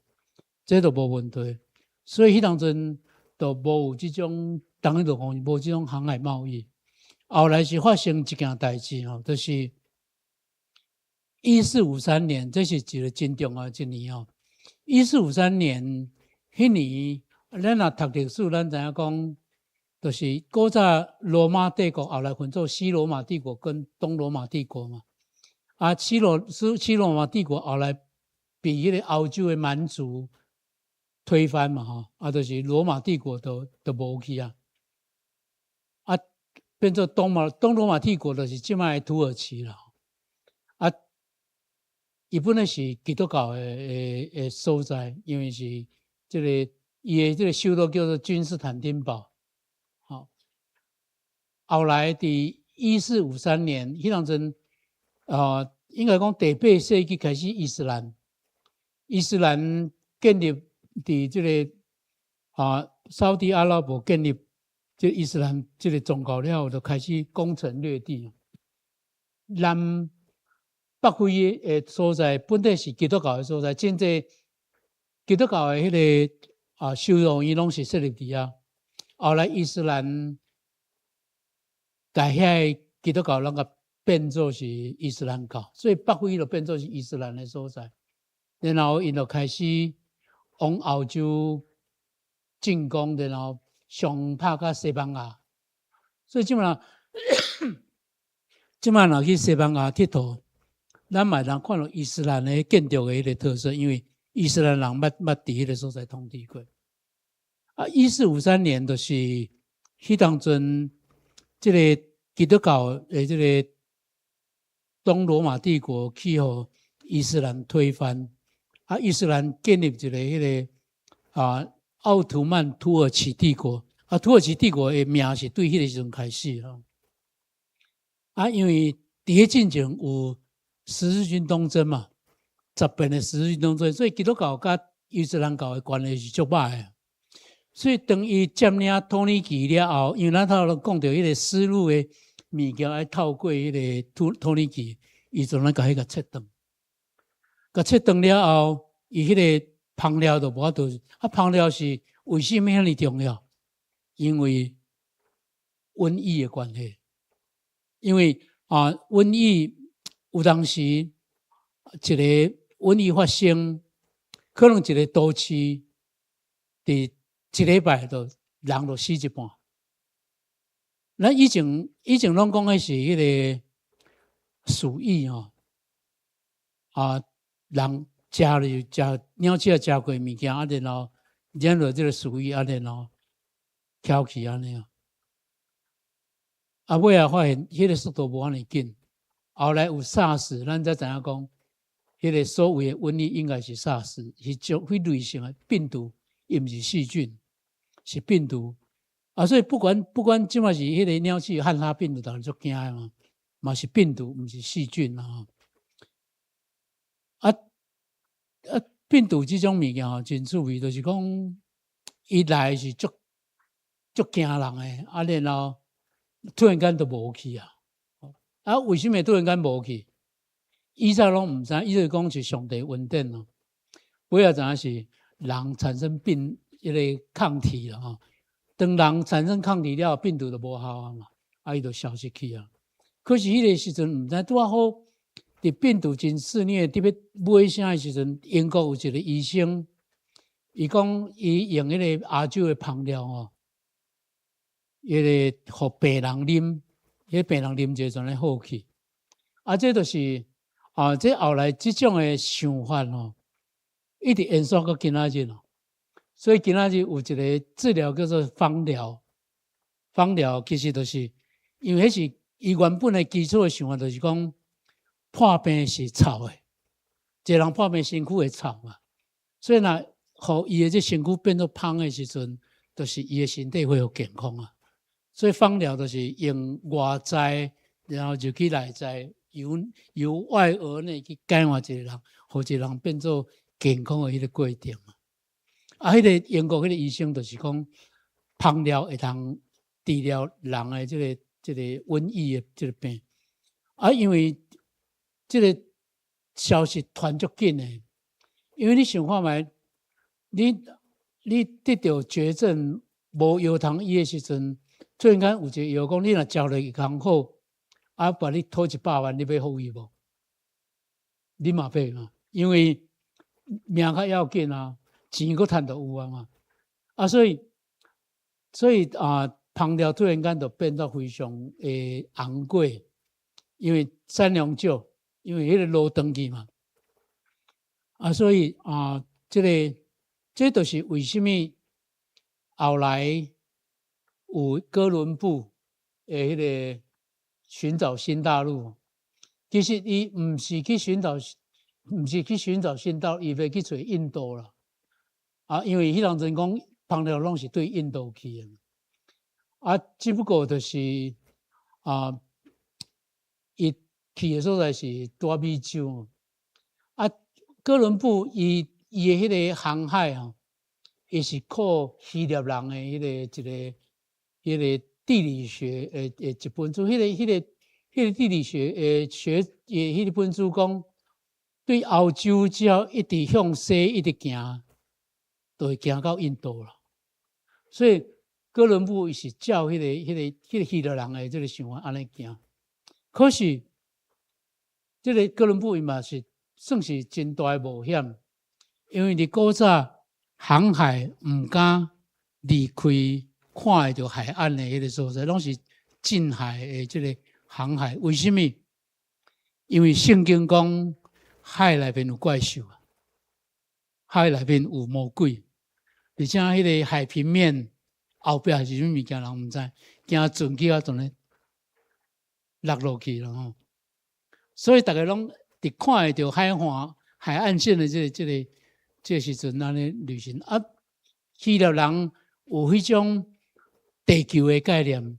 這都無問題。所以彼當陣就無有這種。東印度公司無這種航海貿易，後來是發生一件代誌吼，就是1453年，這是一个真重要的一年吼。一四五三年，彼年，咱若讀歷史，咱知影講，就是古早羅馬帝國後來分做西羅馬帝國跟東羅馬帝國嘛。啊，西羅馬帝國後來被彼个歐洲的蠻族推翻嘛吼，啊，就是羅馬帝國都無去啊。啊，變做東羅馬帝國，就是這擺的土耳其啦。啊，伊本來是基督教的所在，因為是這个伊的這个首都叫做君士坦丁堡。好，後來佇一四五三年，彼當陣，應該講第八世紀開始，伊斯蘭建立佇這个沙烏地阿拉伯建立。這伊斯蘭這个宗教了後，就開始攻城略地。南北非的所在本底是基督教的所在，真濟基督教的彼个修道院攏是設立佇遐。後來伊斯蘭共遐个基督教攏共變做是伊斯蘭教，所以北非就變做是伊斯蘭的所在。然後𪜶就開始往歐洲進攻，然後上拍到西班牙。所以這擺若去西班牙𨑨迌，咱嘛會當看著伊斯蘭的建築的彼个特色，因為伊斯蘭人捌佇彼个所在統治過。1453年就是彼當陣，這个基督教的這个東羅馬帝國去予伊斯蘭推翻，伊斯蘭建立一个彼个奧圖曼土耳其帝國，土耳其帝國的名是對彼个時陣開始吼。因為佇彼進前有十字軍東征嘛，十遍的十字軍東征，所以基督教佮伊斯蘭教的關係是足歹的。所以當伊佔領土耳其了後，因為咱頭先講著彼个絲路的物件愛透過彼个土耳其，伊就來共彼个切斷。共切斷了後，伊彼个香料就無法度。香料是為啥物遐爾重要？因為瘟疫的關係。因為瘟疫有當時一个瘟疫發生，可能一个都市佇一禮拜就人就死一半。咱以前攏講的是彼个鼠疫吼，人食了食鳥鼠仔食過物件，然後染著這个鼠疫，然後翘去按呢。尾仔發現彼个速度無按呢緊，後來有 SARS，咱才知影講，彼个所謂的瘟疫應該是 SARS，是種彼類型的病毒，伊毋是細菌，是病毒。所以不管這擺是彼個鳥鼠漢他病毒，逐家足驚的嘛，嘛是病毒，毋是細菌啊。病毒這種物件吼，真趣味，就是講伊來是足足驚人的，然後突然間就無去啊！為啥物突然間無去？醫生攏毋知，伊就講是上帝恩典咯。尾仔知影是人產生病彼个抗體啦吼。當人產生抗體了，病毒就無效啊嘛，伊就消失去啊。可是彼个時陣毋知拄仔好，佇病毒真肆虐，佇欲尾聲的時陣，英國有一个醫生，伊講伊用彼个亞洲的香料吼，彼个予病人啉，彼个病人啉者就按呢好去。這就是這後來這種的想法吼，一直延續到今仔日咯。所以今仔日有一个治療叫做芳療，芳療其實就是因為彼是伊原本的基礎的想法，就是講破病是臭的，一个人破病身軀會臭嘛，所以若予伊的這身軀變做芳的時陣，就是伊的身體恢復健康啊。所以芳療就是用外在，然後入去內在，由外而內去改換一个人，予一个人變做健康的彼个過程啊。彼个英國彼個醫生就是講，芳療會當治療人的這個瘟疫的這個病。因為這個消息傳足緊的，因為你想看覓，你得著絕症無藥通醫的時陣，突然間有一個藥講，你若食落去較好，共你討100萬，你欲予伊無？你嘛欲嘛？因為命較要緊啊，錢閣趁著有啊嘛。所以芳療突然間就變得非常的昂貴，因為產量少，因為彼个路斷去嘛。所以這就是為啥物後來有哥倫布的彼个尋找新大陸。其實伊毋是去尋找，毋是去尋找新大陸，伊欲去揣印度啦。因為彼當陣講芳療攏是對印度去的。只不過就是伊去的所在是大美洲。哥倫布伊的彼个航海吼，伊是靠希臘人的彼個一个彼个地理學的一本書，彼個地理學的學的彼個本書講，對歐洲只要一直向西一直行，就會行到印度啦。所以哥倫布伊是照彼個希臘人的這个想法按呢行。可是這个哥倫布伊嘛是算是真大的冒險，因為佇古早航海毋敢離開看會著海岸的彼个所在，攏是近海的這个航海。為啥物？因為聖經講海內面有怪獸，海內面有魔鬼，而且彼个海平面後壁是啥物物件，人毋知，驚船去啊，跣咧落落去了吼。所以逐家攏佇看會著海岸海岸線的這個時陣按呢旅行啊，希臘人有彼種地球的概念，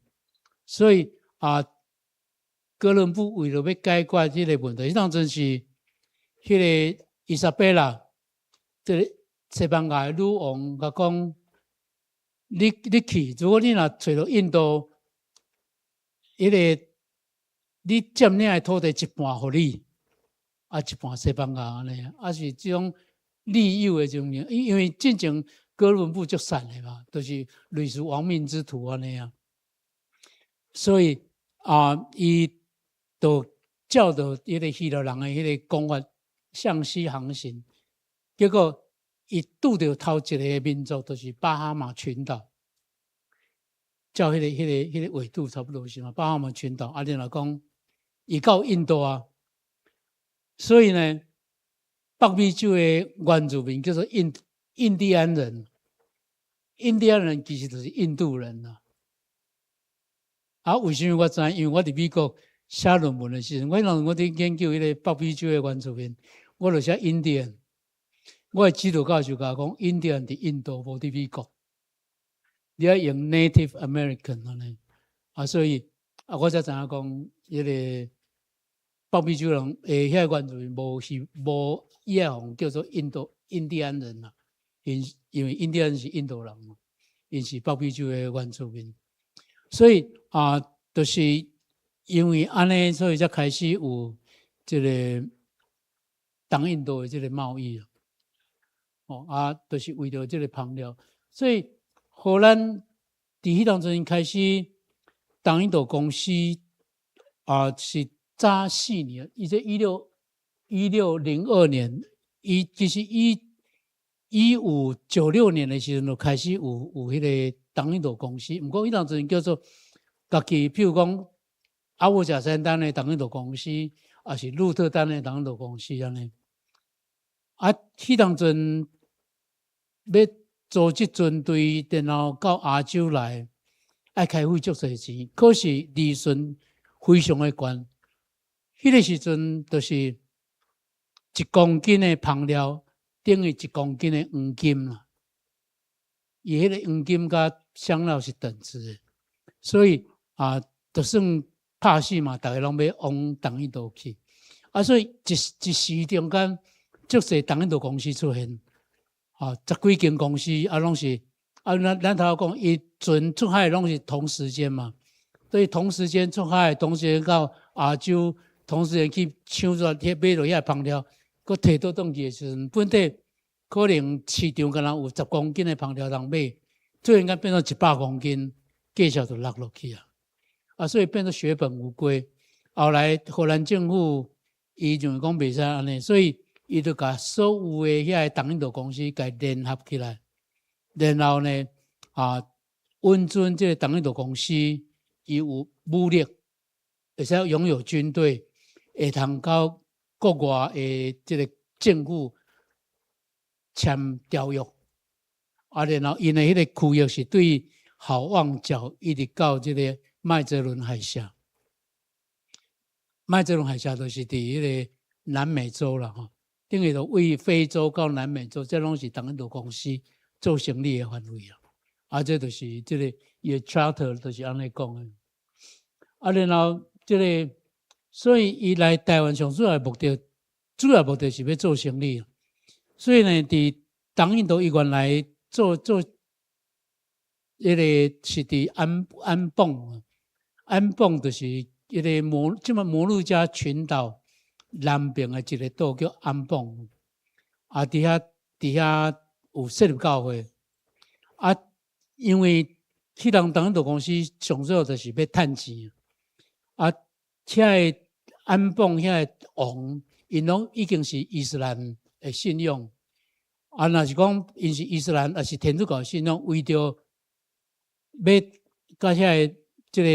所以啊，哥倫布為著欲解決這个問題，彼當陣是彼个伊莎貝拉，這个西班牙的女王共講：你去，如果你若揣著印度，彼个你佔領的土地一半予你，啊一半西班牙按呢，啊是這種利誘的這種，因為進前哥倫布足散的嘛，就是類似亡命之徒按呢啊，所以啊，伊就照著彼个希臘人的彼个講法向西航行，結果伊拄著頭一个民族，就是巴哈馬群島，照彼個緯度差不多是嘛？巴哈馬群島，啊，你若講伊到印度啊，所以呢，北美洲的原住民叫做印第安人，印第安人其實就是印度人啦。啊，為啥物我知？因為我佇美國寫論文的時陣，我彼陣我佇研究彼个北美洲的原住民，我就寫印第安。我的指導教授共我講，印第安佇印度，無佇美國。你愛用 Native American 按呢，啊，所以啊，我才知影講，彼个北美洲人遐個原住民無是無伊愛予叫做印度印第安人啦，因為印第安人是印度人嘛，𪜶是北美洲的原住民，所以啊，就是因為按呢，所以才開始有這个東印度的這个貿易啊，哦啊，就是為著這个香料，所以荷蘭佇彼當陣開始，東印度公司啊是早4年，伊這1602年，伊其實伊1596年的時陣就開始有彼个東印度公司，毋過彼當陣叫做家己，譬如講阿五甲山丹的東印度公司，抑是鹿特丹的東印度公司按呢。啊，彼當陣欲組織船隊，然後到亞洲來，愛開費足濟錢，可是利潤非常的懸。彼个時陣就是1公斤的香料等於1公斤的黃金啦。伊彼个黃金佮香料是等值的，所以啊，就算拍死嘛，逐家攏欲往東印度去。啊，所以一時中間，足濟東印度公司出現，啊，十幾間公司啊，攏是啊，咱頭講，伊船出海攏是同時間嘛，所以同時間出海，同時間到亞洲，同時間去搶煞去買落遐香料，閣提倒轉去的時陣，本底可能市場敢若有10公斤的香料通買，突然間變做100公斤，價錢就落落去啊！啊，所以變做血本無歸。後來荷蘭政府伊認為講袂使按呢，所以伊就共所有的遐个東印度公司共聯合起來，然後呢，啊，允准這个東印度公司伊有武力，會使擁有軍隊，會通佮國外的這个政府簽條約，啊，然後𪜶的彼个區域是對好望角一直到這个麥哲倫海峽，麥哲倫海峽就是佇彼个南美洲啦吼，等於就對非洲到南美洲，這攏是東印度公司做生意的範圍啊。啊，這就是這个伊的 charter 就是按呢講的。啊，然後這个，所以伊來台灣上主要的目的，主要目的是欲做生意。所以呢，佇東印度伊原來做，彼个是佇安貢，安貢就是彼个這擺摩鹿加群島南邊的一个島叫安貢，啊，佇遐有設立教會。啊，因為彼人東印度公司上主要就是欲趁錢，啊，遐个安邦遐個王，𪜶攏已經是伊斯蘭的信仰。啊，若是講𪜶是伊斯蘭，抑是天主教信仰，為著欲共遐個這个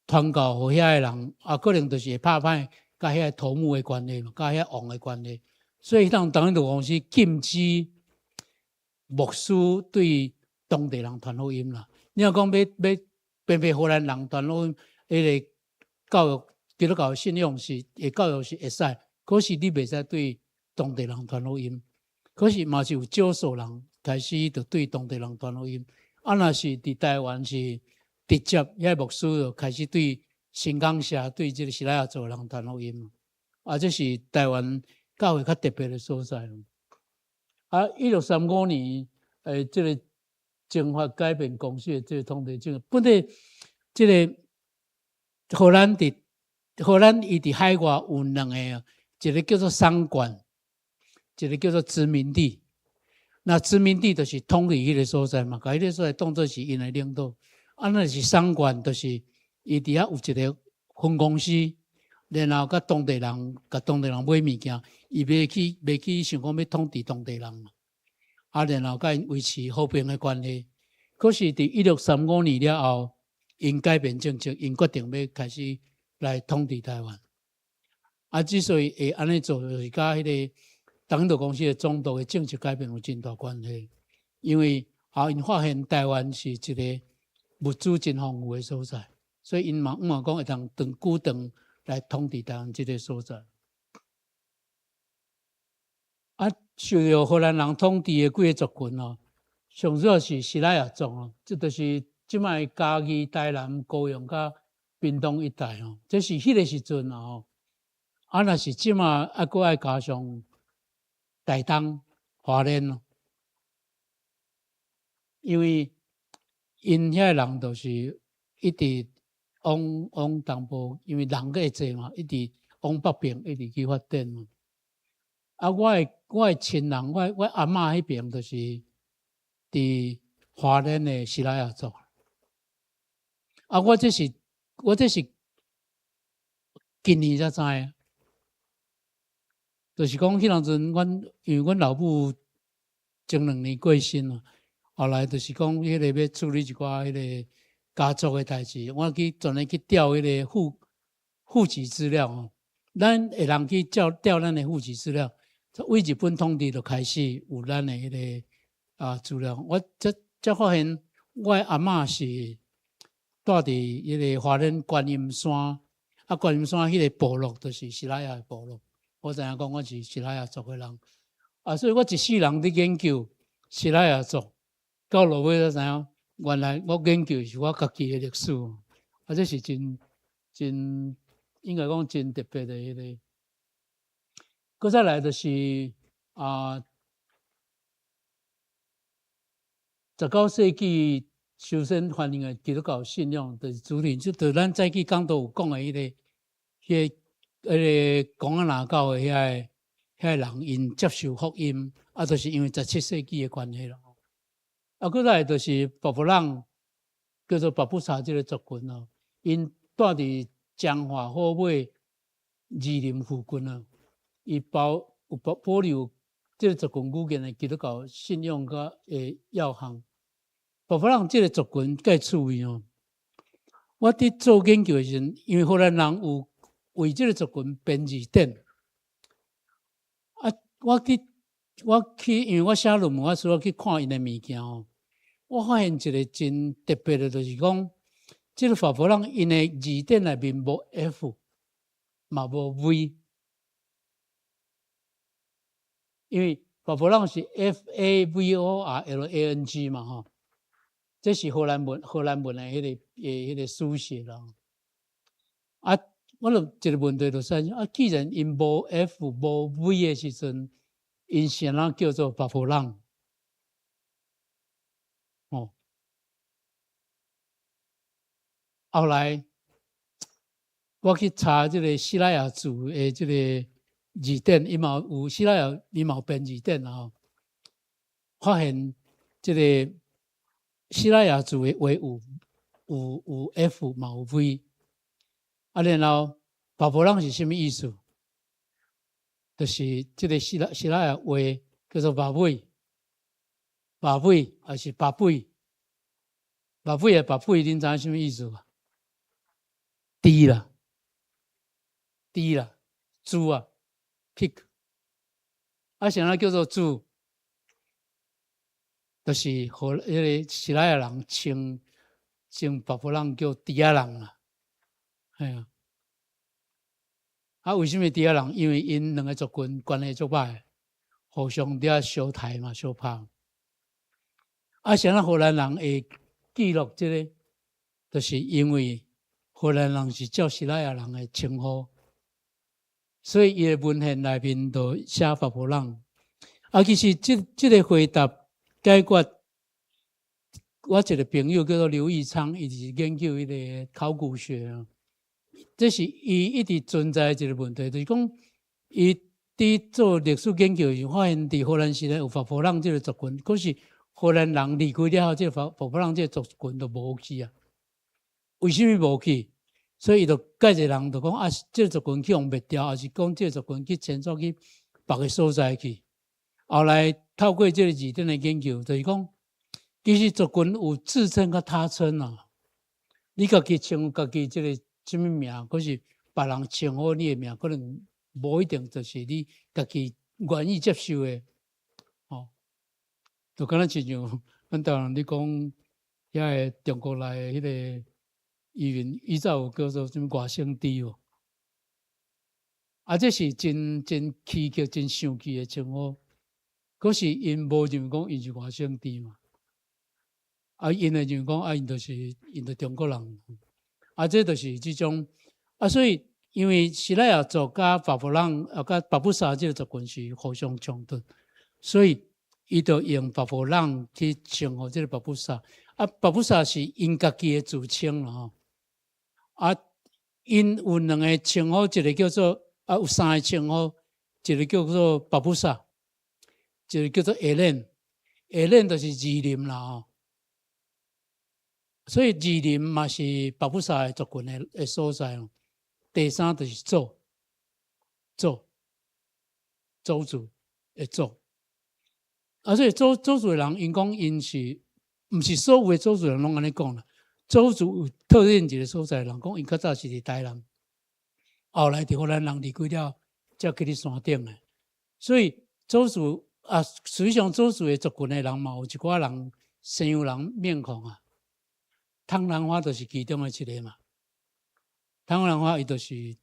傳教予遐個人，啊，可能就是會拍歹共遐個頭目的關係嘛，共遐王的關係。所以彼當東印度公司禁止牧師對當地人傳福音啦。你若講欲偏偏荷蘭人傳福音，彼个教育基督教信仰是會教育是會使，可是你袂使對當地人傳福音。可是嘛是有少數人開始就對當地人傳福音。啊，若是佇台灣是直接遐牧師就開始對新港社對這个西拉雅族人傳福音。啊，這是台灣教會較特別的所在。啊，1635年，這个征發改變公司的這个統治者，本來這个荷蘭佇荷蘭伊佇海外有兩个，一个叫做商館，一个叫做殖民地。那殖民地就是統治彼个所在嘛，共彼个所在當做是𪜶的領土。啊，若是商館，就是伊佇遐有一个分公司，然後共當地人，共當地人買物件，伊袂去想講欲統治當地人嘛。啊，然後共𪜶維持和平的關係。可是，佇1635年了後，𪜶改變政策，𪜶決定欲開始來統治台灣。啊，之所以會按呢做，就是共彼个東印度公司的總督的政策改變有真大關係。因為啊，𪜶發現台灣是一个物資真豐富的所在，所以𪜶嘛向望講會當長久長來統治台灣這个所在。啊，受著荷蘭人統治的幾个族群哦，上主要是西拉雅族哦，這就是這擺嘉義、台南、高雄佮屏東一帶哦，這是彼个時陣啊吼。啊，若是這擺猶閣愛加上台東、花蓮咯，因為𪜶遐个人就是一直往東部，因為人閣會濟嘛，一直往北邊一直去發展嘛。啊，我的親人，我阿嬤彼爿就是佇花蓮的西拉雅族。啊，我這是近年才知影，就是講彼當陣，阮因為阮老母前2年過身咯，後來就是講彼个欲處理一寡彼个家族的代誌，我去專門去調彼个戶籍資料哦。咱會通去調咱的戶籍資料，對日本統治就開始有咱的彼个資料。我才發現，我的阿嬤是住佇彼个花蓮觀音山，啊，觀音山彼个部落就是西拉雅的部落。我知影講我是西拉雅族的人，啊，所以我一世人佇研究西拉雅族，到落尾才知影，原來我研究的是我家己的歷史，啊，這是真真應該講真特別的彼个。閣再來就是啊，19世紀首先反映的基督教信仰，就是主體，就咱早起講都有講的彼个、彼个、彼个貢仔林教的遐个人，𪜶接受福音，啊，就是因為17世紀的關係咯。啊，閣來就是巴布朗，叫做巴布薩這个族群哦，𪜶住佇彰化虎尾二林附近啊，伊有保留這个族群語言的基督教信仰佮的要項。巴布朗這个族群較趣味哦，我佇做研究的時陣，因為荷蘭人有為這个族群編字典，啊，我去，因為我寫論文，我需要去看𪜶的物件哦。我發現一个真特別的，就是講，這个法國人𪜶的字典內面無 F，嘛無 V，因為法國人是 FAVORLANG 嘛吼，這是荷蘭文的彼个書寫啦。啊，我就一个問題就是，啊，既然𪜶無 F 無 V 的時陣，𪜶是按怎叫做巴布朗？哦，後來我去查這个西拉雅族的這个字典，伊嘛有西拉雅，伊嘛有編字典啦吼。發現這个西拉雅族的話有 F 嘛有 V，啊，然後巴布朗是啥物意思？就是這个西拉雅話叫做巴尾，巴尾還是巴尾？巴尾的巴尾，恁知影啥物意思無？豬啦，豬啦，豬啊，pig。啊，啥物叫做豬？就是予彼个西拉雅人稱巴布朗叫豬仔人啦，嘿啊。啊，為啥物豬仔人？因為𪜶兩个族群關係足歹，互相佇遐相刣嘛，相拍。啊，啥物荷蘭人會記錄這个？就是因為荷蘭人是照西拉雅人的稱呼，所以伊的文獻內面就寫巴布朗。啊，其實這个回答解決，我一个朋友叫做劉義昌，伊是研究彼个考古學啊。這是伊一直存在一个問題，就是講伊佇做歷史研究時，發現佇荷蘭時代有巴布朗這个族群，可是荷蘭人離開了後，這个巴布朗這个族群就無去啊。為啥物無去？所以伊就蓋一个人就講啊，這个族群去予滅掉，抑是講這个族群去遷徙去別个所在去。後來透過這个字典的研究，就是講，其實族群有自稱佮他稱啊。你家己稱家己這个啥物名，可是別人稱呼你的名，可能無一定就是你家己願意接受的。哦，就敢若親像阮台灣人咧講，遐个中國來的彼个移民，以前有叫做啥物外省豬無？啊，這是真真蹊蹺、真生氣的稱呼。可是𪜶無認為講𪜶是外省豬嘛？啊，𪜶會認為講啊，𪜶就是中國人。啊，這就是這種啊，所以因為西拉雅族佮巴布朗啊，佮巴布薩這个族群是互相衝突，所以伊就用巴布朗去稱呼這个巴布薩。啊，巴布薩是𪜶家己的自稱啦吼。啊，𪜶有兩个稱呼，一个叫做啊，有三个稱呼，一个叫做巴布薩，一个叫做下練，下練就是二林啦吼。所以二林嘛是巴布薩的族群的所在哦。第三就是鄒族的鄒。啊，所以鄒族的人，𪜶講𪜶是，毋是所有的鄒族人攏按呢講啦。鄒族有特定一个所在人講，𪜶較早是佇台南，後來佇荷蘭人離開了，才去佇山頂的。所以鄒族啊，實際上鄒族的族群的人嘛，有一寡人西洋人面孔啊。湯蘭花就是其中的一个嘛。湯蘭花伊就是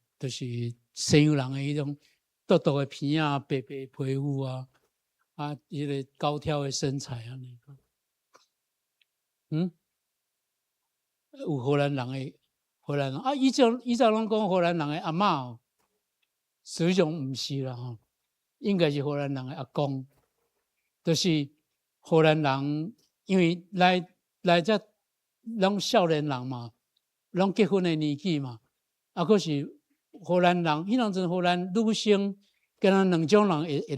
西洋人的彼種獨獨的鼻仔，白白皮膚啊，啊，彼个高挑的身材按呢。有荷蘭人的荷蘭人啊，以前攏講荷蘭人的阿嬤，實際上毋是啦吼，應該是荷蘭人的阿公，就是荷蘭人，因為來遮攏少年人嘛，攏結婚的年紀嘛，啊，可是荷蘭人，彼當陣荷蘭女性，敢若兩種人會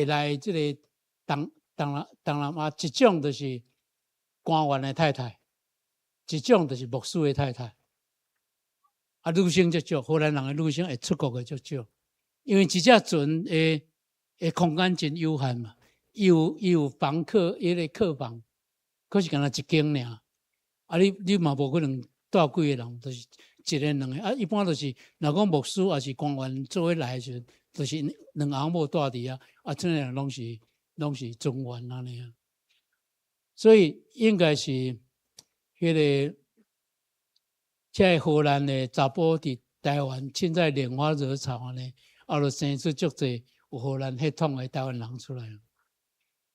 來這个東南亞，一種就是官員的太太，一種就是牧師的太太。啊，女性較少，荷蘭人的女性會出國的較少，因為一隻船的空間真有限嘛，伊有房客，彼个客房，可是敢若一間爾。啊，你嘛無可能帶幾個人，就是一个兩个。啊，一般就是，若講牧師抑是官員做伙來的時陣，就是兩翁某蹛佇遐，啊，剩的人攏是船員按呢啊。所以應該是彼个，這个荷蘭的查埔佇台灣，凊彩拈花惹草按呢，啊，就生出足濟有荷蘭血統的台灣人出來。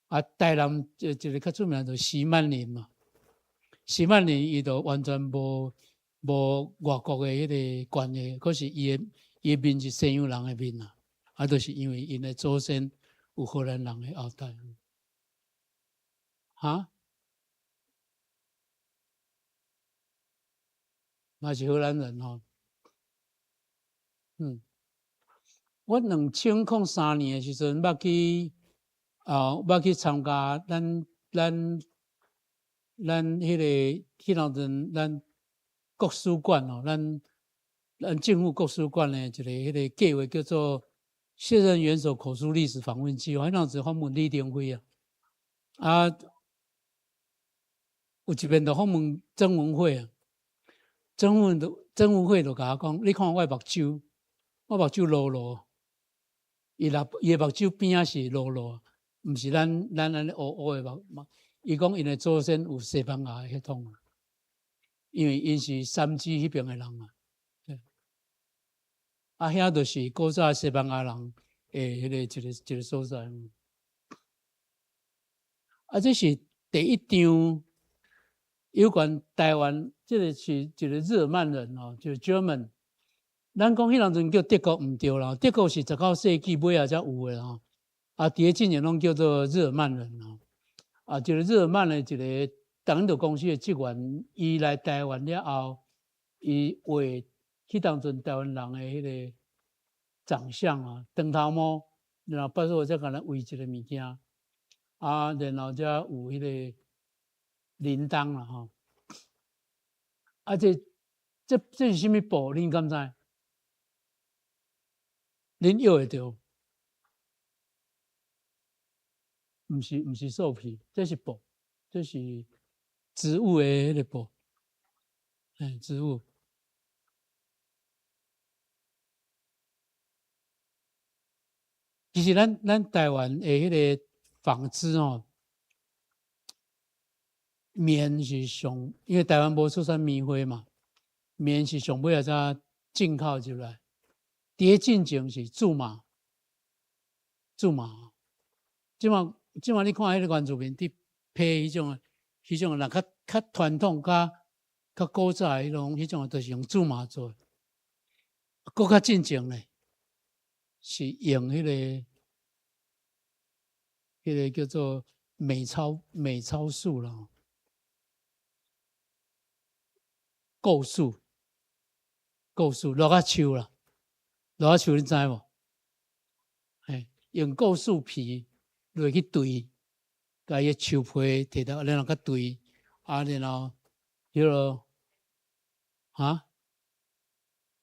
啊，台南一個較出名就是徐曼玲嘛，徐曼玲伊就完全無外國的彼个關係，可是伊的面是西洋人的面啊，啊，就是因為𪜶的祖先有荷蘭人的後代。哈？嘛是荷蘭人吼。我2003年的時陣，捌去啊，我去參加咱彼當陣咱國史館哦，咱政府國史館的一个彼个計劃叫做卸任元首口述歷史訪問計劃，彼當時訪問李登輝啊，啊，有一遍就訪問曾文惠啊，曾文惠就共我講，你看我的目睭，我目睭漉漉，伊的目睭邊仔是漉漉，毋是咱按呢烏烏的目。伊講𪜶的祖先有西班牙的血統，因為𪜶是三芝彼爿的人啊。啊，遐就是古早西班牙人的彼個一個所在。啊，這是第一張有關台灣，這個是一個日耳曼人哦，就是 German。咱講彼當陣叫德國毋對啦，德國是19世紀尾仔才有的吼。啊，佇咧進前攏叫做日耳曼人哦。啊，一個日耳曼的一個東印度公司的職員，伊來台灣了後，伊畫彼當陣台灣人的彼個長相啊，長頭毛，然後腹所才共咱圍一個物件，啊，然後才有彼個鈴鐺啦吼。啊，這是啥物布？恁敢知？恁約會著？毋是獸皮，這是布，這是植物的彼個布，嘿，植物。其實咱台灣的彼個紡織吼，棉是上，因為台灣無出產棉花嘛，棉是上尾仔才進口入來。佇咧進前是苧麻，苧麻。這馬你看彼個原住民佇披彼種，彼種若較傳統、較古早的彼種，彼種就是用苧麻做的。閣較進前咧，是用彼個叫做美超樹啦，構樹，構樹，蘆仔樹啦，蘆仔樹你知無？嘿，用構樹皮落去堆，共伊的樹皮提到，然後閣堆，啊，然後彼個啊，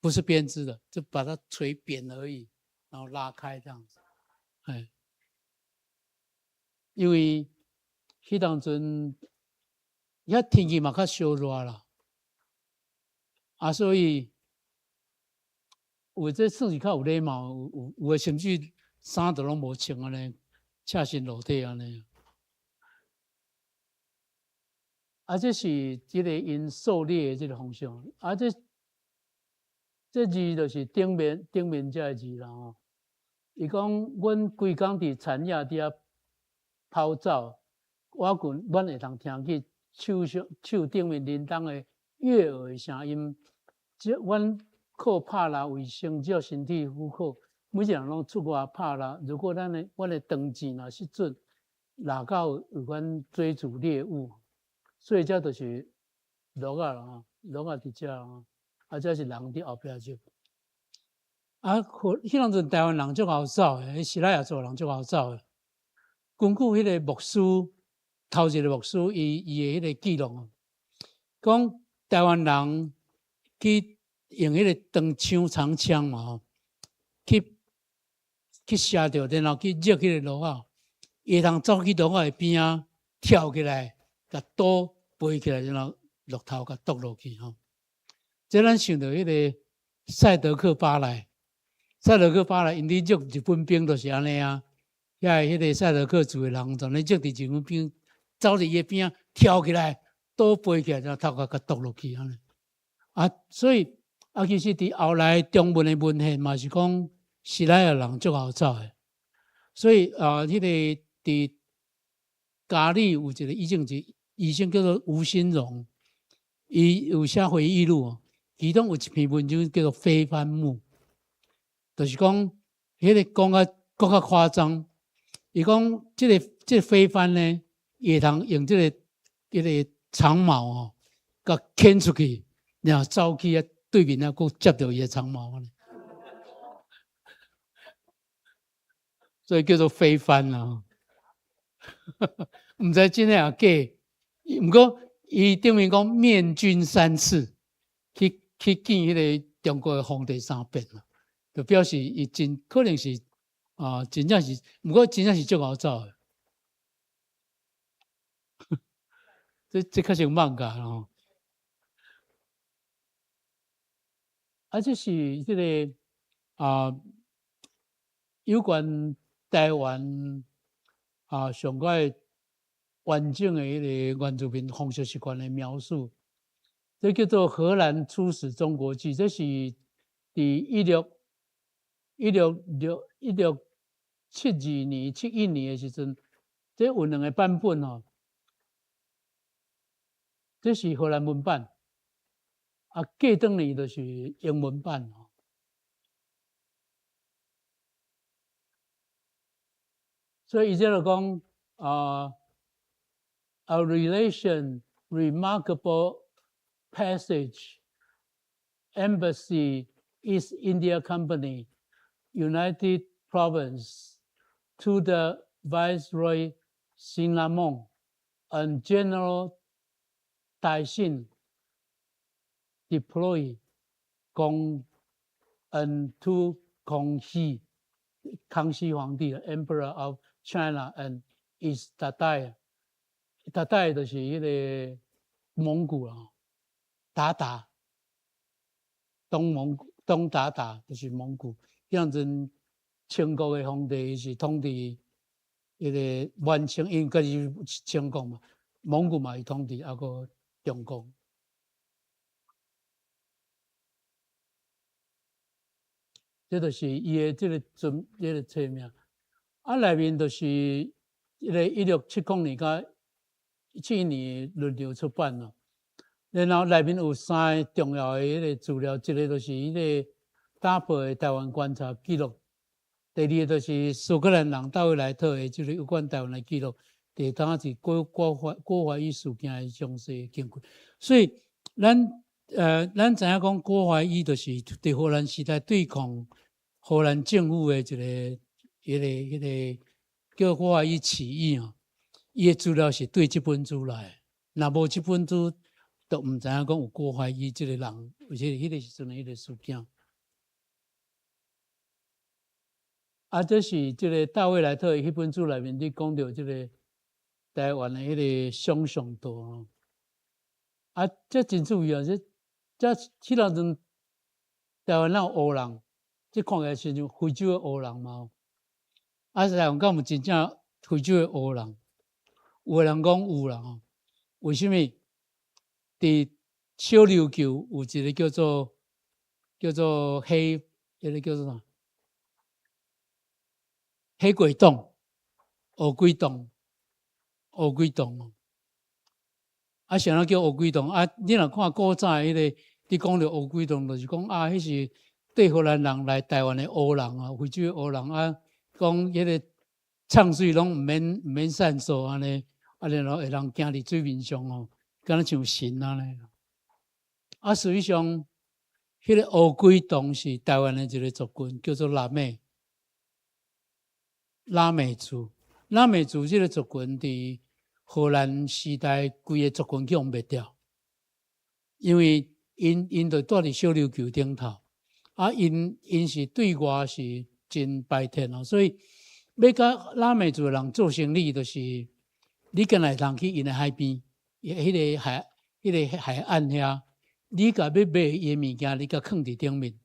不是編織的，就把它捶扁而已，然後拉開這樣子，嘿，因為彼當陣遐天氣嘛較燒熱啦，啊，所以有這算是較有禮貌，有的甚至衫都攏無穿按呢，赤身露體按呢。啊，這是這个𪜶狩獵的這个方式，啊，這字就是頂面這个字啦吼。伊講，阮規工佇田野佇遐跑走，我阮會通聽見樹頂面鈴鐺的悅耳的聲音。這阮靠拍獵為生，只要身體許可，每一個人攏出外拍獵。如果阮的長箭若失準，獵狗有法追逐獵物，所以這就是鹿仔啦吼，鹿仔佇遮吼，啊，這是人佇後壁就。啊，彼當陣台灣人足𠢕走的，西拉雅族人足𠢕走的。根據彼個牧師，頭一個牧師，伊的彼個記錄，講台灣人去用彼個長槍長槍嘛吼，去射著，然後去抓彼個鹿仔，伊會通走去鹿仔的邊仔跳起來，共刀背起來，然後鹿頭共剁落去吼。這咱想著彼個賽德克巴萊，賽德克巴萊𪜶佇捉日本兵就是按呢啊，遐个彼個賽德克族的人，就咧捉佇日本兵，走佇伊的邊仔跳起來，刀背起來，然後頭殼共剁落去按呢。啊，所以啊，其實佇後來中文的文獻嘛是講西拉雅人足𠢕走的，所以啊，彼個佇嘉義有一個醫生，醫生叫做吳新榮，伊有寫回憶錄哦，其中有一篇文章叫做《飛帆木》，就是講彼個講較閣較誇張，伊講這個飛帆呢，伊會通用這個長矛吼，共牽出去，然後走去啊對面啊，閣接著伊的長矛，所以叫做飛帆啦。毋知真抑假。毋過伊頂面講面君三次，去見彼个中國的皇帝三遍啦，就表示伊真可能是啊，真正是，毋過真正是足𠢕走的。這較像漫畫吼。啊，這是這个啊，有關台灣啊上蓋完整的彼个原住民風俗習慣的描述，這叫做《荷蘭出使中國記》，這是佇1672年、71年的時陣，這有兩个版本吼。這是荷蘭文版，啊，過轉年就是英文版吼。所以伊這就講啊，a relation remarkable passage embassy East India Company United Province to the Viceroy Cinnamon and General 大信 deploy 講 and to 康熙，康熙皇帝 Emperor of China and is 韃靼，韃靼就是彼个蒙古啦，韃靼，東蒙古，東韃靼就是蒙古。彼當陣清國的皇帝是統治彼个滿清，因為家己是清國嘛，蒙古嘛是統治，抑閣中國。這就是伊的這个尊，這个冊名。啊，內面就是彼个1670年佮71年輪流出版咯。然後內面有三个重要的彼个資料，一个就是彼个打破的台灣觀察記錄，第二个就是蘇格蘭人大衛萊特的這个有關台灣的記錄，第三是郭懷一事件的詳細經過。所以咱知影講郭懷一就是佇荷蘭時代對抗荷蘭政府的一个、彼个、彼个叫郭懷一起義哦。伊的資料是對這本書來，若無這本書，就毋知影講有郭懷一這个人，而且彼个時陣的彼个事件。啊，這是這个大衛萊特的彼本書內面，你講著這个台灣的彼个想像圖哦。啊，這真注意啊！這彼當陣台灣哪有烏人？這看起來親像非洲的烏人嘛。啊，台灣敢有真正非洲的烏人？有的人講有啦吼。為啥物？佇小琉球有一个叫做黑，彼个叫做啥？黑鬼洞、烏鬼洞、烏鬼洞哦。啊，啥人叫烏鬼洞？啊，你若看古早彼个，你講著烏鬼洞，就是講啊，彼是對荷蘭人來台灣的烏人啊，非洲的烏人啊，講彼个沖水攏毋免散數按呢，啊，然後會人行佇水面上哦，敢若像神按呢。啊，實際上，彼个烏鬼洞是台灣的一个族群，叫做拉美，拉美族，拉美族這个族群佇荷蘭時代，規个族群去予滅掉，因為𪜶就蹛佇小琉球頂頭，啊，𪜶是對外是真排斥哦，所以欲佮拉美族的人做生意，就是你敢若會通去𪜶的海邊，彼个海岸遐，你共欲買伊的物件，你共囥佇頂面，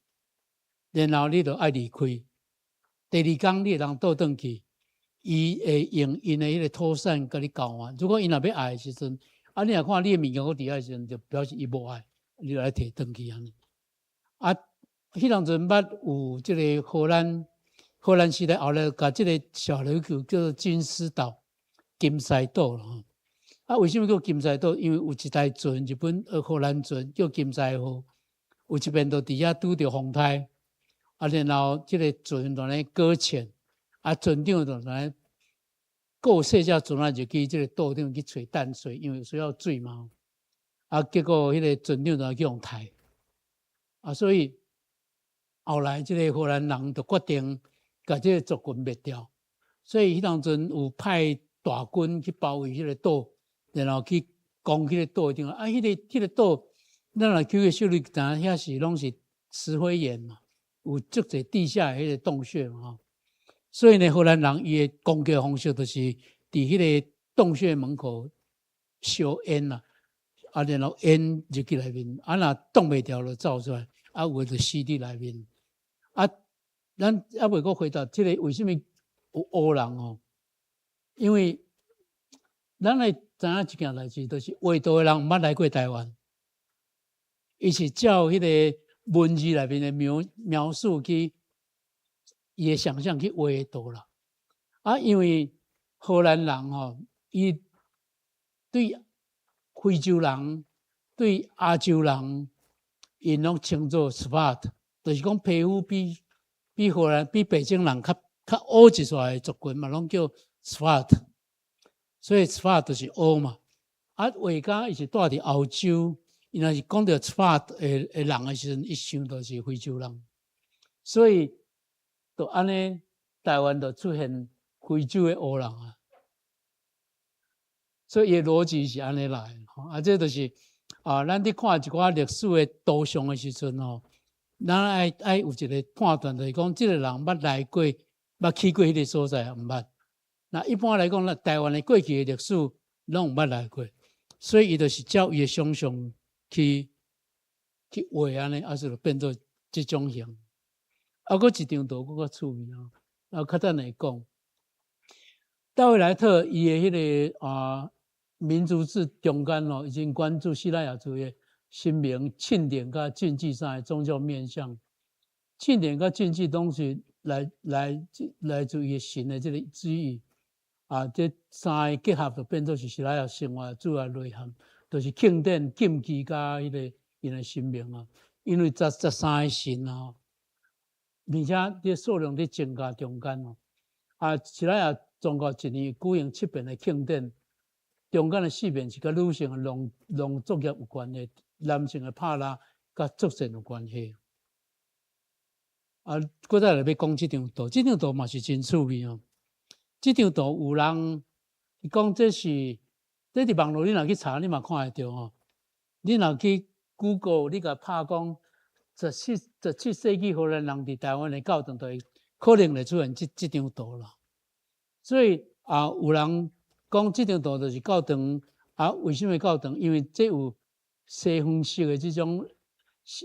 然後你就愛離開。第二工你會通倒轉去。伊會用𪜶的彼个土產共你交換。如果𪜶若欲愛的時陣，啊，你若看你的物件閣佇遐時陣，就表示伊無愛，你就愛提轉去按呢。啊，彼當陣捌有這个荷蘭時代後來共這个小琉球叫做金絲島、金絲島啦吼。啊，為啥物叫金絲島？因為有一台船，日本荷蘭船叫金絲號，有一遍就佇遐拄著風颱，啊，然後這个船就按呢擱淺。啊，船長就來顧細隻船仔入去這个島頂去揣淡水，因為需要水嘛。啊，結果彼个船長就去予刣。啊，所以後來這个荷蘭人就決定共這个族群滅掉。所以彼當陣有派大軍去包圍彼个島，然後去攻彼個島頂。啊，彼個島，咱若去個修理，知影遐是攏是石灰岩嘛，有足濟地下彼個洞穴嘛吼。所以呢，荷蘭人伊的攻擊方式就是佇彼個洞穴門口燒煙啦，啊，然後煙入去內面，啊，若擋袂牢就走出來，啊，有的就死佇內面。啊，咱猶未閣回答這个為啥物有烏人哦？因為咱來知影一件代誌，就是畫圖的人毋捌來過台灣，伊是照彼个文字內面的描述去伊的想象去畫圖啦。啊，因為荷蘭人吼，伊對非洲人、對亞洲人，𪜶攏稱做 zwart，就是講皮膚比荷蘭、比白種人較烏一撮的族群嘛，攏叫 zwart，所以 zwart 就是烏嘛。啊，畫家伊是蹛佇歐洲，伊若是講著 zwart 的人的時陣，伊想著是非洲人，所以就按呢，台灣就出現非洲的烏人啊。所以伊的邏輯是按呢來，啊，這就是啊，咱佇看一寡歷史的圖像的時陣吼，咱愛有一個判斷，就是講這個人捌來過、捌去過彼个所在，毋捌。那一般來講，咱台灣的過去的歷史攏毋捌來過，所以伊就是照伊的想象去畫按呢，啊是就變做這種形。啊，閣一張圖閣較趣味哦，啊，較等會講。戴維萊特伊的彼个啊民族誌中間哦，已經關注西拉雅族的神明慶典佮禁忌三个宗教面向，慶典佮禁忌攏是來自伊的神的這个旨意啊，這三个結合就變做是西拉雅生活主要內涵，就是慶典、禁忌佮彼个𪜶的神明啊，因為13個神啊，而且這數量佇增加中間哦，啊，西拉雅宗教一年舉行七遍的慶典，中間的四遍是佮女性的農作業有關的，男性的拍獵佮作戰有關係。啊，閣再來欲講這張圖，這張圖嘛是真趣味哦。這張圖有人伊講這是，這佇網路你若去查，你嘛看會著吼。你若去 Google，你共拍講17世紀荷蘭人佇台灣的教堂，就會可能會出現這張圖啦。所以啊，有人講這張圖就是教堂啊，為啥物教堂？因為這有西方式的這種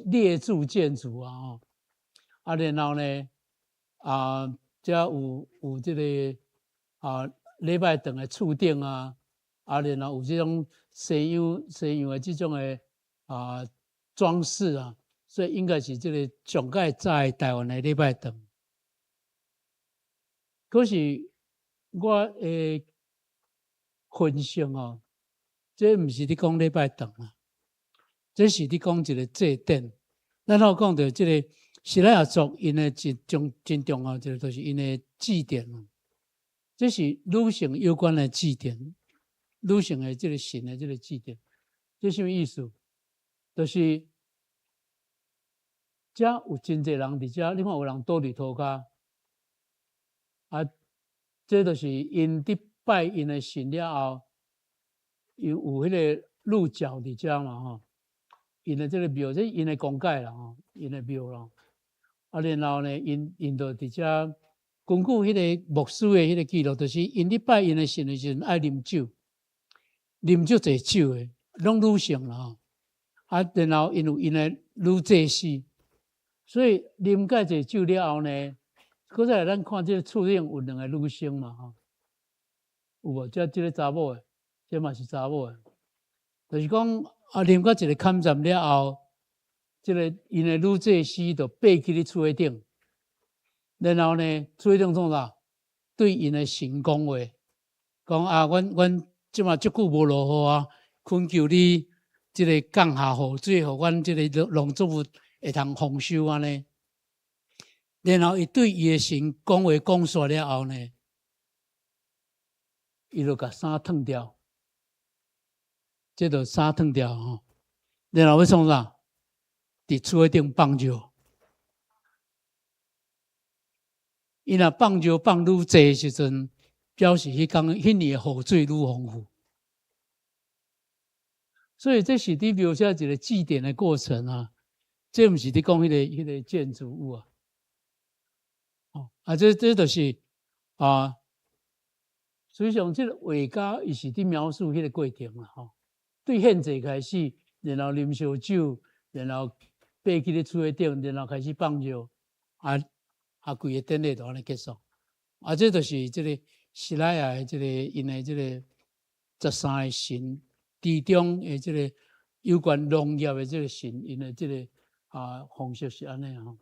列柱建築啊，吼。啊，然後呢，啊，遮有這個啊禮拜堂的柱頂啊，啊，然後有這種西洋的這種的啊裝飾啊，所以應該是這个上蓋早的台灣的禮拜堂。可是我的分析哦，這毋是咧講禮拜堂啊，這是咧講一个祭典。咱好講著這个西拉雅族𪜶的一種真重要，一个就是𪜶的祭典。這是女性有關的祭典，女性的這个神的這个祭典，這啥物意思？就是遮有真濟人佇遮，你看有人倒佇塗跤，啊，這就是𪜶佇拜𪜶的神了後，有彼个鹿角佇遮嘛吼，𪜶的這个廟，這𪜶的講解啦吼，𪜶的廟咯。啊，然後呢，𪜶就佇遮根據彼个牧師的彼个記錄，就是𪜶佇拜𪜶的神的時陣愛啉酒，啉足濟酒的，攏女性啦吼。啊，然後𪜶有𪜶的女祭司，所以啉蓋濟酒了後呢，閣再來咱看這个厝頂有兩个女生嘛吼，有無？這個查某的，這嘛是查某的，就是講啊，啉到一个坎站了後，這个𪜶的女祭司就爬起咧厝頂，然後呢，厝頂創啥？對𪜶的神講話，講啊，阮這馬足久無落雨啊，懇求你這个降下雨水，予阮這个農作物會通豐收按呢。然後伊對伊的神講話講煞了後呢，伊就共衫脫掉，這就衫脫掉吼。然後欲創啥？佇厝頂放尿。伊若放尿放愈濟時陣，表示彼工彼年的雨水愈丰富。所以這是佇描寫一個祭典的過程啊，這毋是佇講彼個建築物啊。哦，啊，這就是啊，實際上這個畫家伊是佇描述彼個過程啦，吼。對獻祭開始，然後啉燒酒，然後爬去咧厝頂，然後開始放尿，啊，規个典禮就按呢結束。啊，這就是這個西拉雅的這個𪜶的這個13個神之中的這個有關農業的這個神，𪜶的這個方式是按呢吼。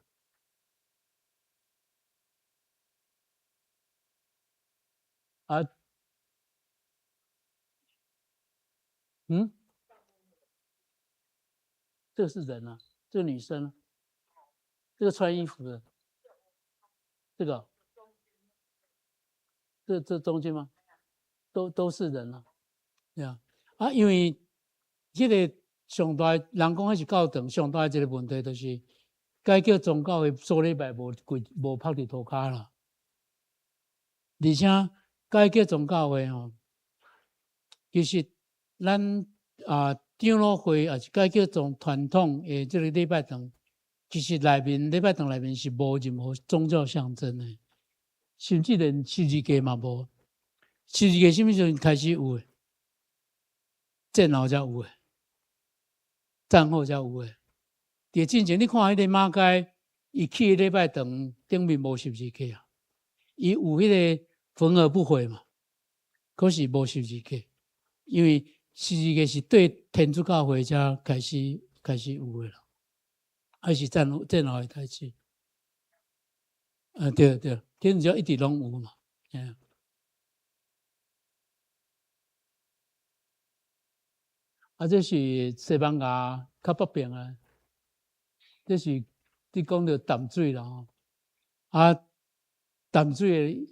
啊，嗯，這是人啊，這個女生啊，這個穿衣服的，這個，這中間嗎？都是人啊，對啊，啊，因為這個上大人講彼是教堂，上大一個問題就是改革宗教的做禮拜無跪無曝佇塗跤啦，而且改革宗教會吼，其實咱啊長老會抑是改革宗傳統的這個禮拜堂，其實內面禮拜堂內面是無任何宗教象徵的，甚至連十字架嘛無。十字架啥物時陣開始有的？戰後才有的，戰後才有的。佇進前你看彼個馬偕，伊起的禮拜堂頂面無十字架啊，伊有彼個縫而不毀嘛，可是無十字架，因為十字架是對天主教會才開始有的啦，還是戰後的代誌。啊，對對，天主教一直攏有嘛，嗯。啊，這是西班牙較北邊啊，這是佇講著淡水啦吼。啊，淡水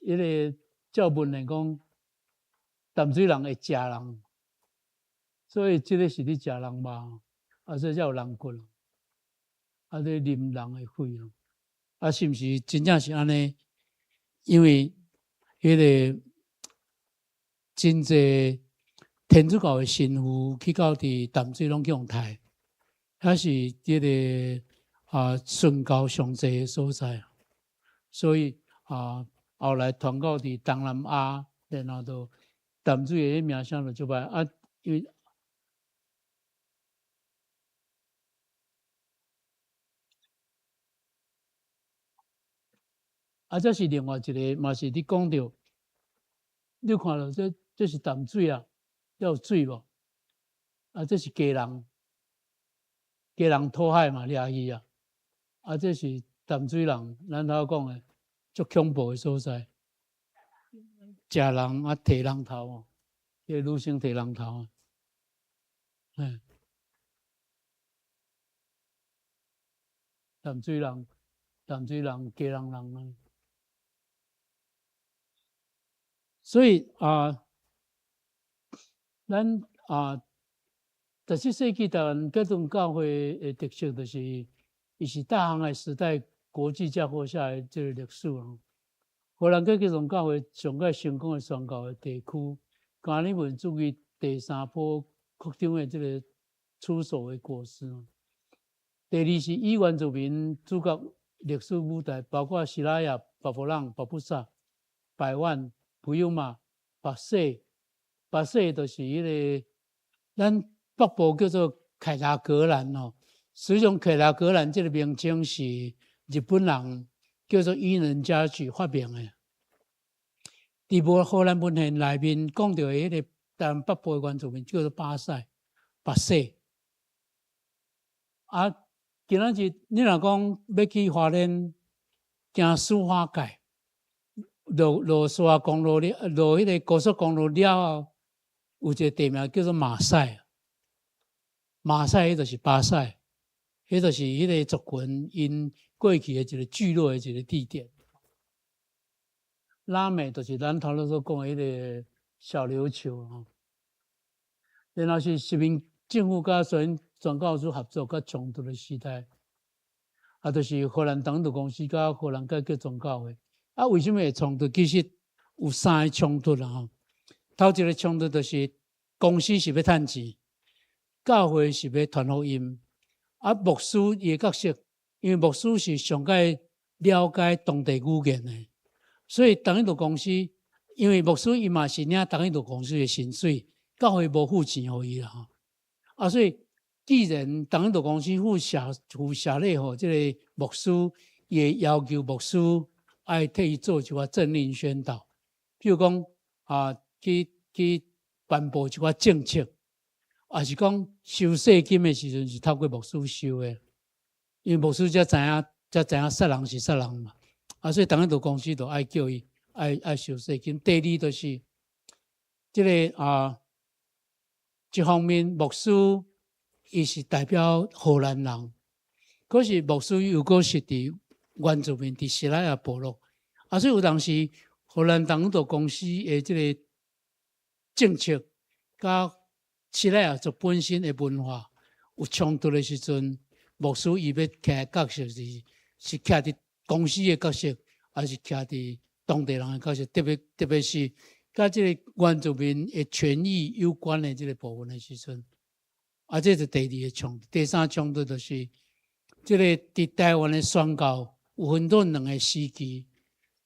的彼個照文來講，淡水人會食人，所以這個是咧食人肉，啊，所以才有人骨，啊，咧啉人的血咯。啊，是毋是真正是按呢？因為彼個真濟天主教的神父去到佇淡水攏去予刣，遐是這個啊殉教上濟的所在，所以啊後來傳到佇東南亞，然後就淡水的名聲就足歹啊，因為啊，這是另外一個，嘛是咧講著，你看著這是淡水啊。這有水無？啊，這是家人，家人討海嘛，掠魚啊！啊，這是淡水人，咱頭講的足恐怖的所在，食人啊，提人頭哦，彼個女生提人頭啊，嗯，淡水人，淡水人，家人人啊，所以啊。咱啊，17世紀台灣革宗教會的特色就是，伊是大航海時代國際架構下的這個歷史啊。荷蘭改革宗教會上蓋成功的宣教的地區，加爾文主義第三波擴張的這個出手的果實。第二是以原住民主角歷史舞台，包括西拉雅、巴布朗、巴布薩、百萬、普悠瑪、巴西。巴西就是彼個，咱北部叫做凱達格蘭哦。實際上，凱達格蘭這個名稱是日本人叫做伊能嘉矩發明的。佇無荷蘭文獻內面講著的彼個台灣北部的原住民叫做巴西，巴西。啊，今仔日你若講欲去花蓮行蘇花改，落蘇花公路了，落彼個高速公路了後，有一個地名叫做馬賽，馬賽彼就是巴西，彼就是彼個族群𪜶過去的一個聚落的一個地點。拉美就是咱頭拄所講的彼個小琉球吼，然後是殖民政府佮宣教師合作佮衝突的時代，啊，就是荷蘭東印度公司佮荷蘭改革宗教會。啊，為啥物會衝突？其實有三个衝突啦吼。頭一個衝突就是公司是欲趁錢，教會是欲傳福音。啊，牧師伊的角色，因為牧師是上蓋了解當地語言的，所以東印度公司，因為牧師伊嘛是領東印度公司的薪水，教會無付錢予伊啦吼。啊，所以既然東印度公司付謝禮予這个牧師，伊會要求牧師愛替伊做一寡政令宣導，比如講啊，去頒布一寡政策，抑是講收稅金的時陣是透過牧師收的，因為牧師才知影，才知影啥人是啥人嘛。啊，所以東印度公司就愛叫伊愛收稅金。第二就是這个啊，一方面牧師伊是代表荷蘭人，可是牧師又閣是佇原住民佇西拉雅部落，啊，所以有當時荷蘭東印度公司的這个政策，佮西拉雅族本身的文化有衝突的時陣，牧師伊欲徛的角色是徛佇公司的角色，抑是徛佇當地人的角色？特別是佮這个原住民的權益有關的這个部分的時陣，啊，這是第二個衝突。第三衝突就是這个佇台灣的宣教有分做兩個時期，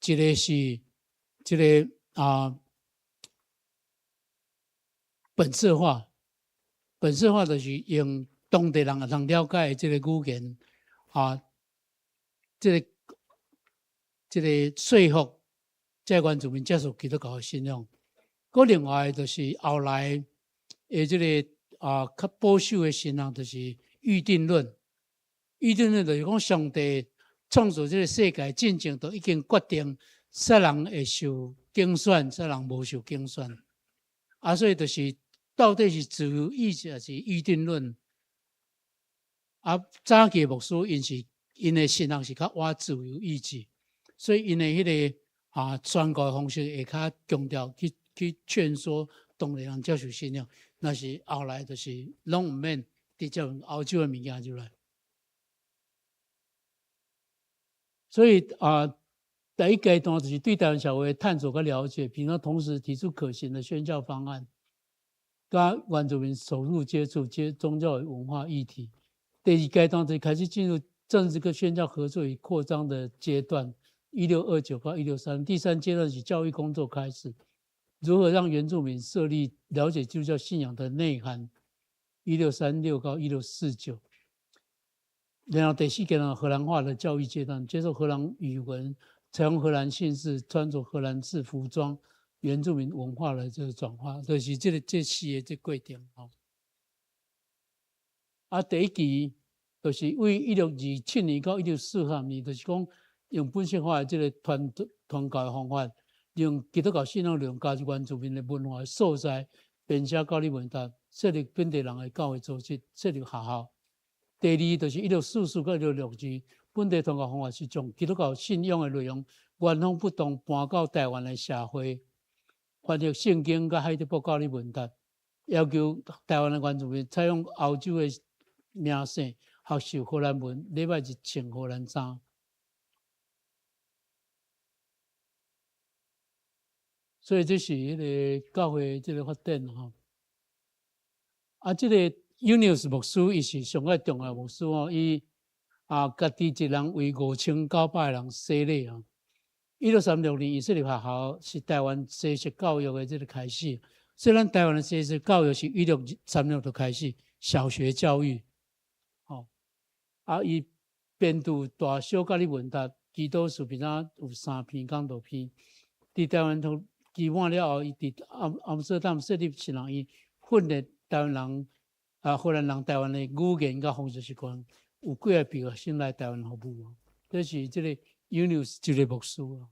一个是這个啊本色化，本色化就是用當地人會當了解的這个語言啊，這个說服這原住民接受基督教的信仰。閣另外就是後來的這个啊較保守的信仰，就是預定論。預定論就是講上帝創造這个世界進前就已經決定啥人會受揀選，啥人無受揀選。啊，所以就是到底是自由意志抑是預定論？啊，早期牧師𪜶是𪜶的信仰是較倚自由意志，所以𪜶的彼个啊宣告方式會較強調去勸說當地人接受信仰。若是後來就是攏毋免直接用歐洲的物件入來。所以啊，第一階段就是對台灣社會探索佮了解，並且同時提出可行的宣教方案，佮原住民深入接觸接宗教與文化議題。第二階段就開始進入政治跟宣教合作與擴張的階段，1629到1633。第三階段是教育工作開始，如何讓原住民設立了解基督教信仰的內涵，1636到1649。然後第四階段荷蘭化的教育階段，接受荷蘭語文，採用荷蘭姓氏，穿着荷蘭式服裝，原住民文化的這個轉化，就是這个這四个這過程吼。啊，第一期就是為1627年到1643年，就是講用本色化的這个傳教的方法，用基督教信仰內容加入原住民的文化素材，編寫教理問答，設立本地人的教會組織，設立學校。第二就是1644到1662，本地傳教方法是將基督教信仰的內容原封不動搬到台灣的社會，翻譯聖經佮海德堡教理問答，要求台灣的原住民採用歐洲的名姓，學習荷蘭文，禮拜日穿荷蘭衫。所以這是彼个教會這个發展吼。啊，這个 Junius 牧師伊是上蓋重要牧師哦，伊啊家己一人為5900人洗禮啊。1636年，伊設立學校是台灣西式教育的這个開始。雖然台灣的西式教育是1636就開始小學教育，吼啊，伊編著大小教理問答，祈禱詩篇仔有三篇講道篇。佇台灣頭期滿了後，伊佇阿姆斯特丹設立神學院，訓練台灣人啊，荷蘭人台灣的語言佮風俗習慣，有幾个畢業生來台灣服務。這是這个 Junius 這个牧師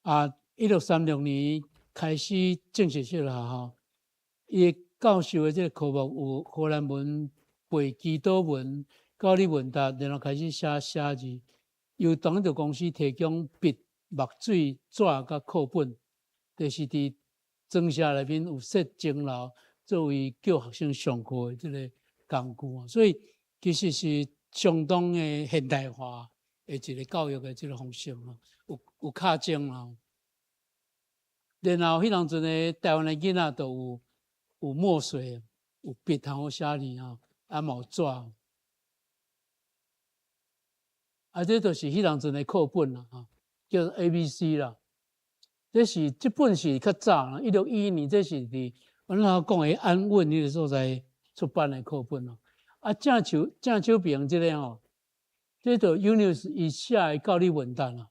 啊。1636年開始正式設立學校，伊教授的這个科目有荷蘭文、背祈禱文、教理問答，然後開始寫字，由東印度公司提供筆、墨水、紙佮課本，就是佇莊社內面有設鐘樓作為叫學生上課的這个工具啊，所以其實是相當的現代化的一个教育的這個方式吼，有敲鐘啦。然後彼當陣的台灣的囡仔都有墨水，有筆通好寫字吼，啊嘛有紙。啊，這就是彼當陣的課本啦，吼，叫做 ABC 啦。這是這本是較早啦，1611年，這是佇阮頭講的安穩彼个所在出版的課本咯。啊，正手邊這个吼，這就 Unix 伊寫的教理文檔啦，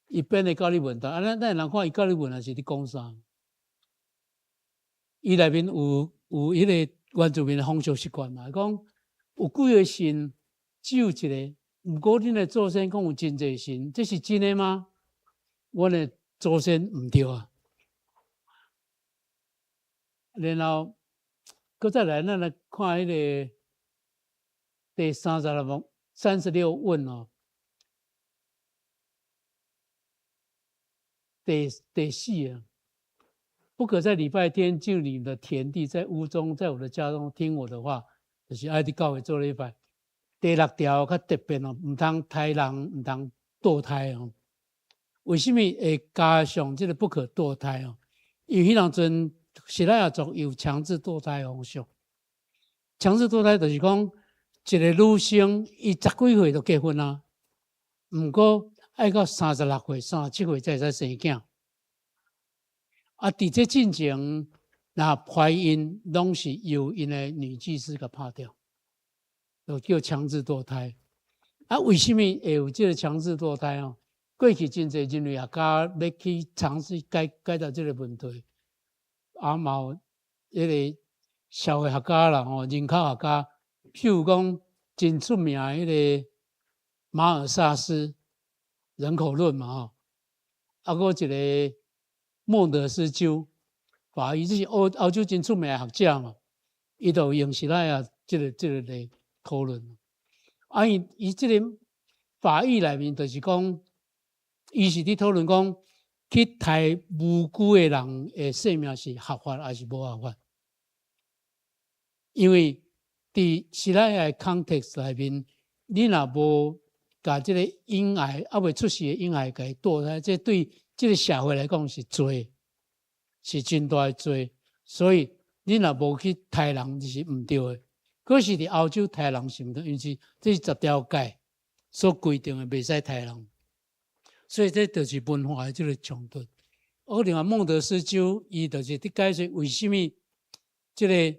伊編的教理文檔。啊，咱人看伊教理文檔是佇講啥？伊內面有彼个原住民的風俗習慣嘛，講有幾个神，只有一个。毋過恁的祖先講有真濟神，這是真的嗎？阮的祖先毋對啊。然後，閣再來，咱來看彼个第三十六問，36問哦。第四啊，不可在禮拜天進入你的田地，在屋中，在我的家中聽我的話，就是愛佇教會做禮拜。第六條較特別哦，毋通刣人，毋通墮胎哦。為啥物會加上這個不可墮胎哦？因為彼當陣西拉雅族有強制墮胎的風俗。強制墮胎就是講，一個女生伊十幾歲就結婚啊，毋過愛到36歲、37歲才會使生囝。啊，佇這進前，若懷孕攏是由𪜶的女祭司共拍掉。就叫強制墮胎。啊，為啥物會有這個強制墮胎哦？過去真濟人類學家欲去嘗試解答這個問題，啊，嘛有彼個社會學家啦吼，人口學家，譬如講真出名的彼個馬爾薩斯人口論嘛吼，啊，閣一個孟德斯鳩，法醫，這是歐洲真出名的學者嘛，伊就用西拉雅這個來討論。啊，伊這个法義內面就是講，伊是佇討論講，去刣無辜的人的性命是合法還是無合法？因為佇西拉雅的 context 內面，你若無共這个嬰孩猶未出世的嬰孩共伊墮胎，這對這个社會來講是罪，是真大的罪。所以你若無去刣人，就是毋對的。可是佇歐洲刣人是毋對，因為是這是十條誡所規定的，袂使刣人。所以這就是文化的這个衝突。我另外孟德斯鳩，伊就是佇解釋為啥物這个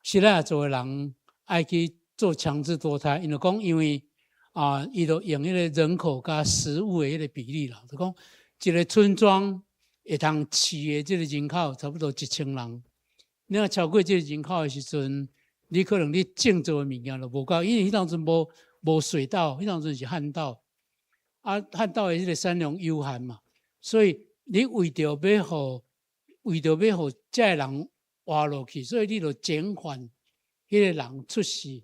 西拉雅族的人愛去做強制墮胎，因為講因為啊，伊就用彼个人口佮食物的彼个比例啦，就講一个村莊會通飼的這个人口差不多1000人，你若超過這个人口的時陣，你可能你種作的物件就無夠，因為彼當陣無水稻，彼當陣是旱稻，啊，旱稻的彼个產量有限嘛，所以你為著欲予這个人活落去，所以你就減緩彼个人出世，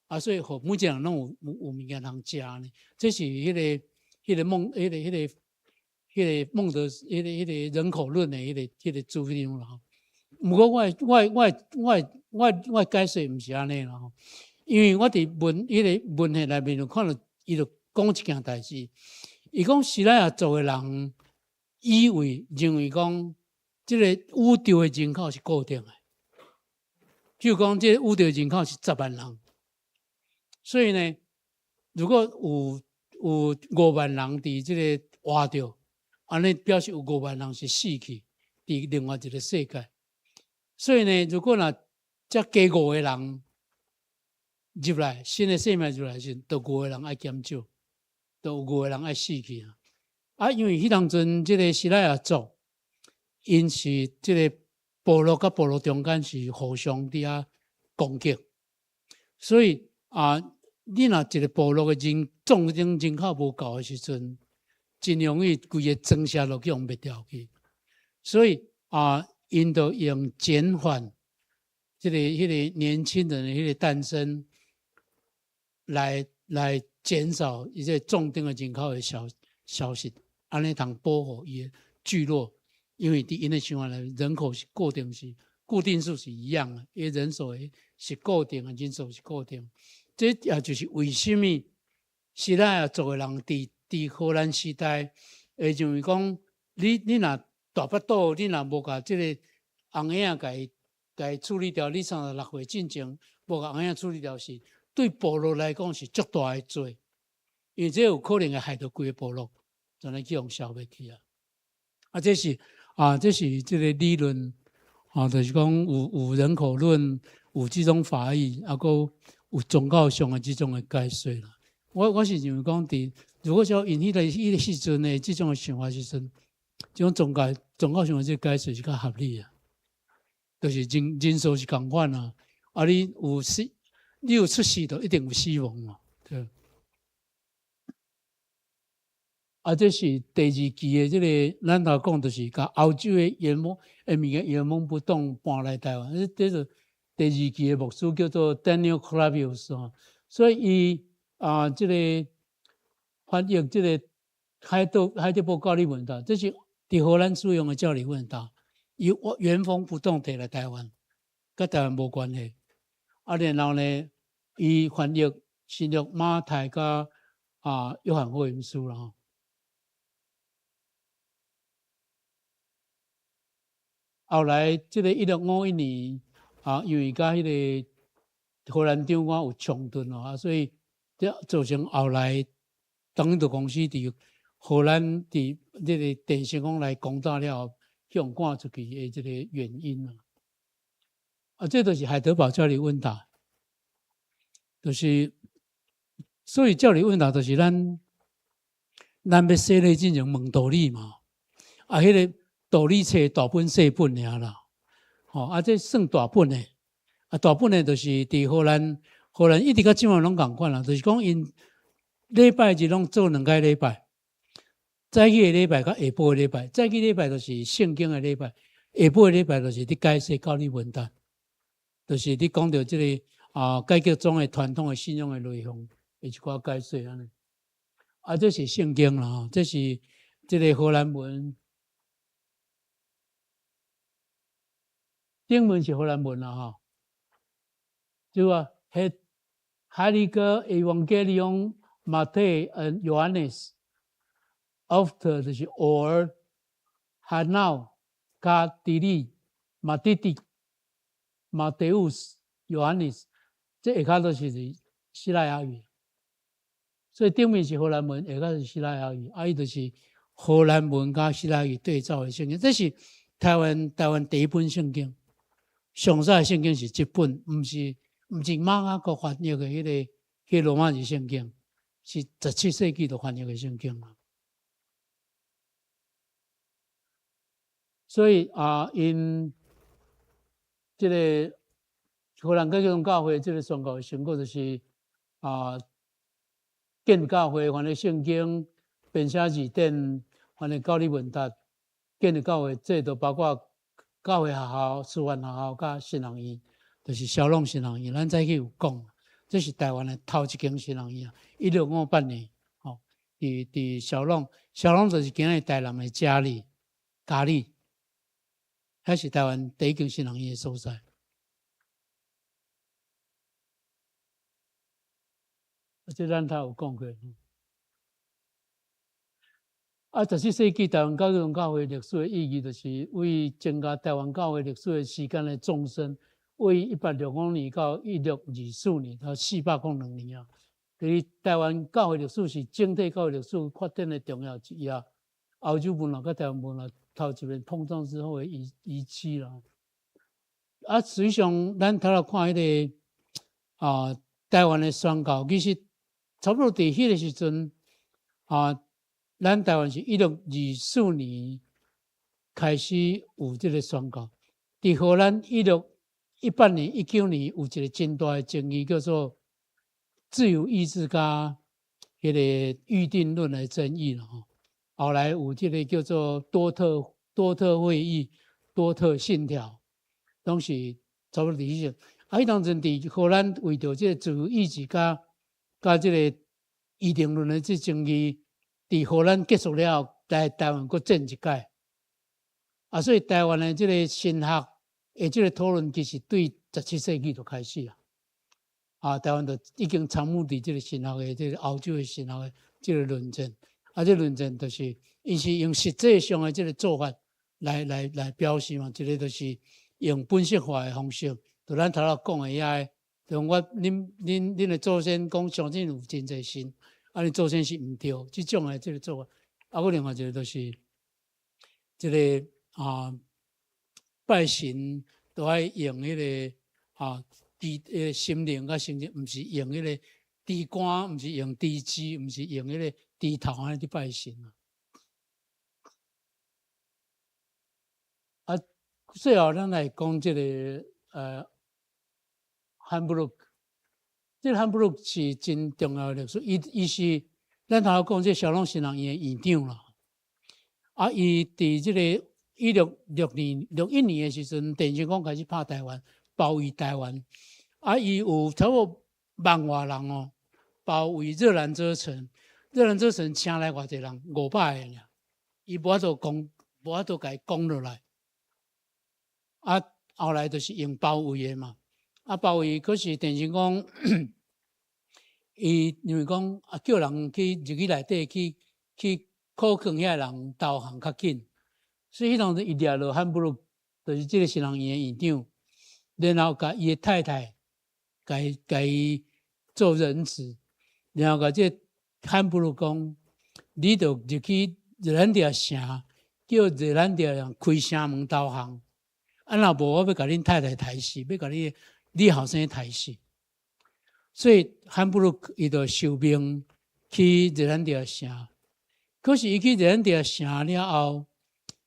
啊，所以予每一个人攏有物件通食呢。這是彼個孟德彼個人口論的彼個主張啦。毋過我解釋毋是按呢啦吼，因為我佇彼個文獻內面就看著伊就講一件代誌，伊講西拉雅族的人以為認為講這个宇宙的人口是固定的，譬如講這个宇宙的人口是10萬人，所以呢，如果有5萬人佇這个活著，按呢表示有五萬人是死去佇另外一个世界。所以呢，如果若才加五個人入來，新的生命入來時，就五個人愛減少，就有五個人愛死去啊。啊，因為彼當陣這个西拉雅族，𪜶是這个部落佮部落中間是互相佇遐攻擊，所以啊，你若一个部落的人總人口無夠的時陣，真容易規个莊社就去予滅掉去。所以啊，𪜶就用減緩這个年輕人的彼个誕生，來減少伊這个總頂的人口的消失，按呢通保護伊的聚落，因為佇𪜶的想法內，人口是固定是固定數是一樣的，伊人數是固定的，人數是固定。這也就是為啥物西拉雅族的人佇荷蘭時代會認為講，你若大腹肚，你若無共這个紅嬰仔共伊處理掉，你36歲進前無共紅嬰處理掉是對部落來講是足大的罪，因為這有可能會害著規个部落，全咧去予消滅去啊！啊，這是這个理論啊，就是講有人口論，有這種法義，啊，閣有宗教上的這種的解說啦。我是認為講，佇如果說𪜶彼个時陣的這種的想法時陣，這種宗教上的這個解說是較合理啊。就是人數是仝款啊，啊你有死，你有出世就一定有死亡嘛，對。啊，這是第二期的這个，咱頭講就是共歐洲的原封的物件原封不動搬來台灣。這是第二期的牧師叫做 Daniel Clavius 吼，所以伊啊，這个翻譯這个海德堡教理問答，這是佇荷蘭使用的教理問答，伊原封不動提來台灣，佮台灣無關係。啊，然後呢，伊翻譯新約馬太佮約翰福音書啦吼。後來，這个1651年啊，因為佮彼个荷蘭長官有衝突咯，啊，所以這造成後來東印度公司佇荷蘭佇這个鄭成功來攻打了後，予𪜶趕出去的這个原因啊。啊，這就是海德堡教理問答，就是所以教理問答就是咱欲洗禮進前問道理嘛，啊，彼个道理冊大本細本爾啦，吼，啊，這算大本的，啊，大本的就是佇荷蘭，荷蘭一直到這馬攏仝款啦，就是講𪜶禮拜日攏做兩擺禮拜，早起的禮拜佮下晡的禮拜，早起禮拜就是聖經的禮拜，下晡的禮拜就是佇解釋教理問答，就是你講著這个改革宗的傳統的信仰的內容，的一寡解說按呢。啊，這是聖經啦，吼，這是這个荷蘭文。頂文是荷蘭文啦，吼，就話 Het Heilige Evangelium Matthäus en Johannes of 就是 or Hanau 佮 drie Matthäus Matthäus Johannes，這下跤都是西拉雅語，所以頂面是荷蘭文，下跤是西拉雅語，啊，伊就是荷蘭文佮西拉雅語對照的聖經，這是台灣第一本聖經。上早的聖經是這本，毋是馬雅各翻譯的彼个羅馬字聖經，是17世紀就翻譯的聖經啊。所以啊，𪜶這个荷蘭改革宗教會這个宣教的成果就是啊，建教會翻譯聖經、編寫字典、翻譯教理問答、建立教會制度，包括教會學校、師範學校佮神學院，就是蕭朗神學院。咱早起有講，這是台灣的頭一間神學院啊，1658年，吼，佇蕭朗，蕭朗就是今日台南的嘉里，嘉里，彼是台灣第一間神學院的所在。這咱頭有講過。啊，17世紀台灣改革宗教會歷史的意義，就是為增加台灣教會歷史的時間的縱深，為1865年到1624年，到402年啊。佇台灣教會歷史是整體教會歷史發展的重要一頁。歐洲文化佮台灣文化頭一遍碰撞之後的遺跡啦。啊，實際上咱頭來看彼个台灣的宣教，其實差不多佇彼个時陣啊。咱台灣是1624年開始有這个宣教，佇荷蘭1618年、19年有一个真大的爭議，叫做自由意志佮彼个預定論的爭議啦吼。後來有這个叫做多特會議、多特信條，攏是差不多佇彼陣。啊，彼當陣佇荷蘭為著這个自由意志佮這個預定論的這爭議。佇荷蘭結束了後，來台灣閣戰一擺，啊，所以台灣的這个神學的這个討論，其實對17世紀就開始啊。啊，台灣就已經參與佇這個神學的這個歐洲的神學的這個論戰。啊，這論戰就是伊是用實際上的這個做法來表示嘛，一個就是用本色化的方式，就咱頭仔講的遐个，就我恁恁恁的祖先講相信有真濟神，啊，恁祖先是毋對，這種的這個做法。啊，閣另外一個就是這個啊，拜神都愛用彼個啊，豬心靈佮心靈，毋是用彼個豬肝，毋是用豬舌，毋是用彼個豬頭按呢佇拜神啊。啊，最後咱來講這個漢布魯克，這個漢布魯克是真重要的歷史，伊伊是咱頭講這小龍神學院的院長啦。啊，伊佇這個166261年的時陣，鄭成功開始拍台灣，包圍台灣。啊，伊有差不多萬外人哦，包圍熱蘭遮城。熱蘭遮城請來偌濟人，500個爾，伊無法度攻，無法度共伊攻落來。啊，後來就是用包圍的嘛。啊，包圍可是鄭成功，伊因為講啊，叫人去入去內底去去苦勸遐人投降較緊，所以彼當陣伊掠落漢布魯，就是這個神學院的院長，然後共伊的太太，共共伊做人質，然後共這個漢布魯講，你著入去熱蘭遮城，叫熱蘭遮人開城門投降。啊，若無我欲共恁太太刣死，欲共你你後生刣死。所以漢布魯伊就受命去熱蘭遮城。可是伊去熱蘭遮城了後，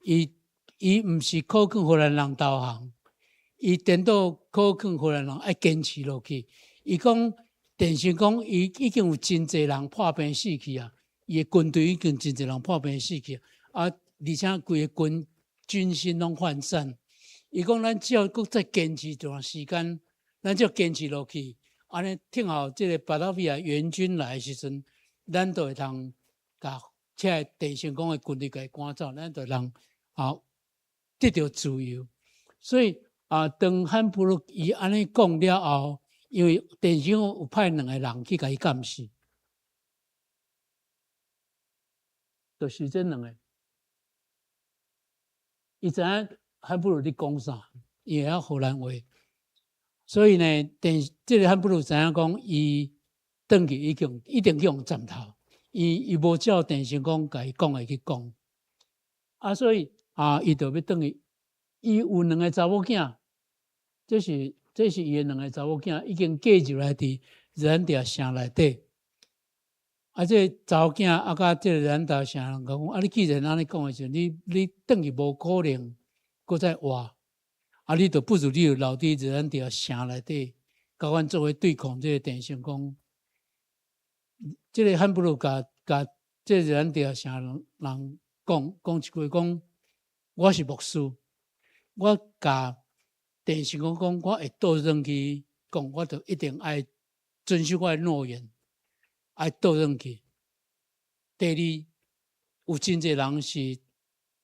伊伊毋是苦勸荷蘭人投降，伊顛倒苦勸荷蘭人愛堅持落去。伊講，鄭成功伊已經有真濟人破病死去啊，伊的軍隊已經真濟人破病死去啊，而且規个軍軍心攏渙散。伊講，咱只要閣再堅持一段時間，咱只要堅持落去，按呢等候這個巴達維亞援軍來的時陣，咱就會通共這个鄭成功的軍隊共伊趕走，咱就通啊得著自由。所以啊，當漢布魯伊按呢講了後，因為鄭成功有派兩個人去共伊監視，就是這兩個，伊知影漢布魯咧講啥，伊會曉荷蘭話，所以呢，鄭這個漢布魯知影講，伊轉去已經一定去予斬頭，伊伊無照鄭成功共伊講的去講，啊，所以啊，伊就欲轉去，伊有兩個查某囝，這是這是伊的兩個查某囝，已經嫁入來佇熱蘭遮城內底，啊，這個查某囝啊，佮這個熱蘭遮城人講，啊，你既然按呢講的時陣，你你轉去無可能閣再活，啊，你就不如你就留佇熱蘭遮城內底，佮阮做伙對抗這個鄭成功。這個漢布魯共共這個熱蘭遮城人講講一句講，我是牧師，我共鄭成功講，我會倒轉去講，我就一定愛遵守我的諾言，愛倒轉去。第二，有真濟人是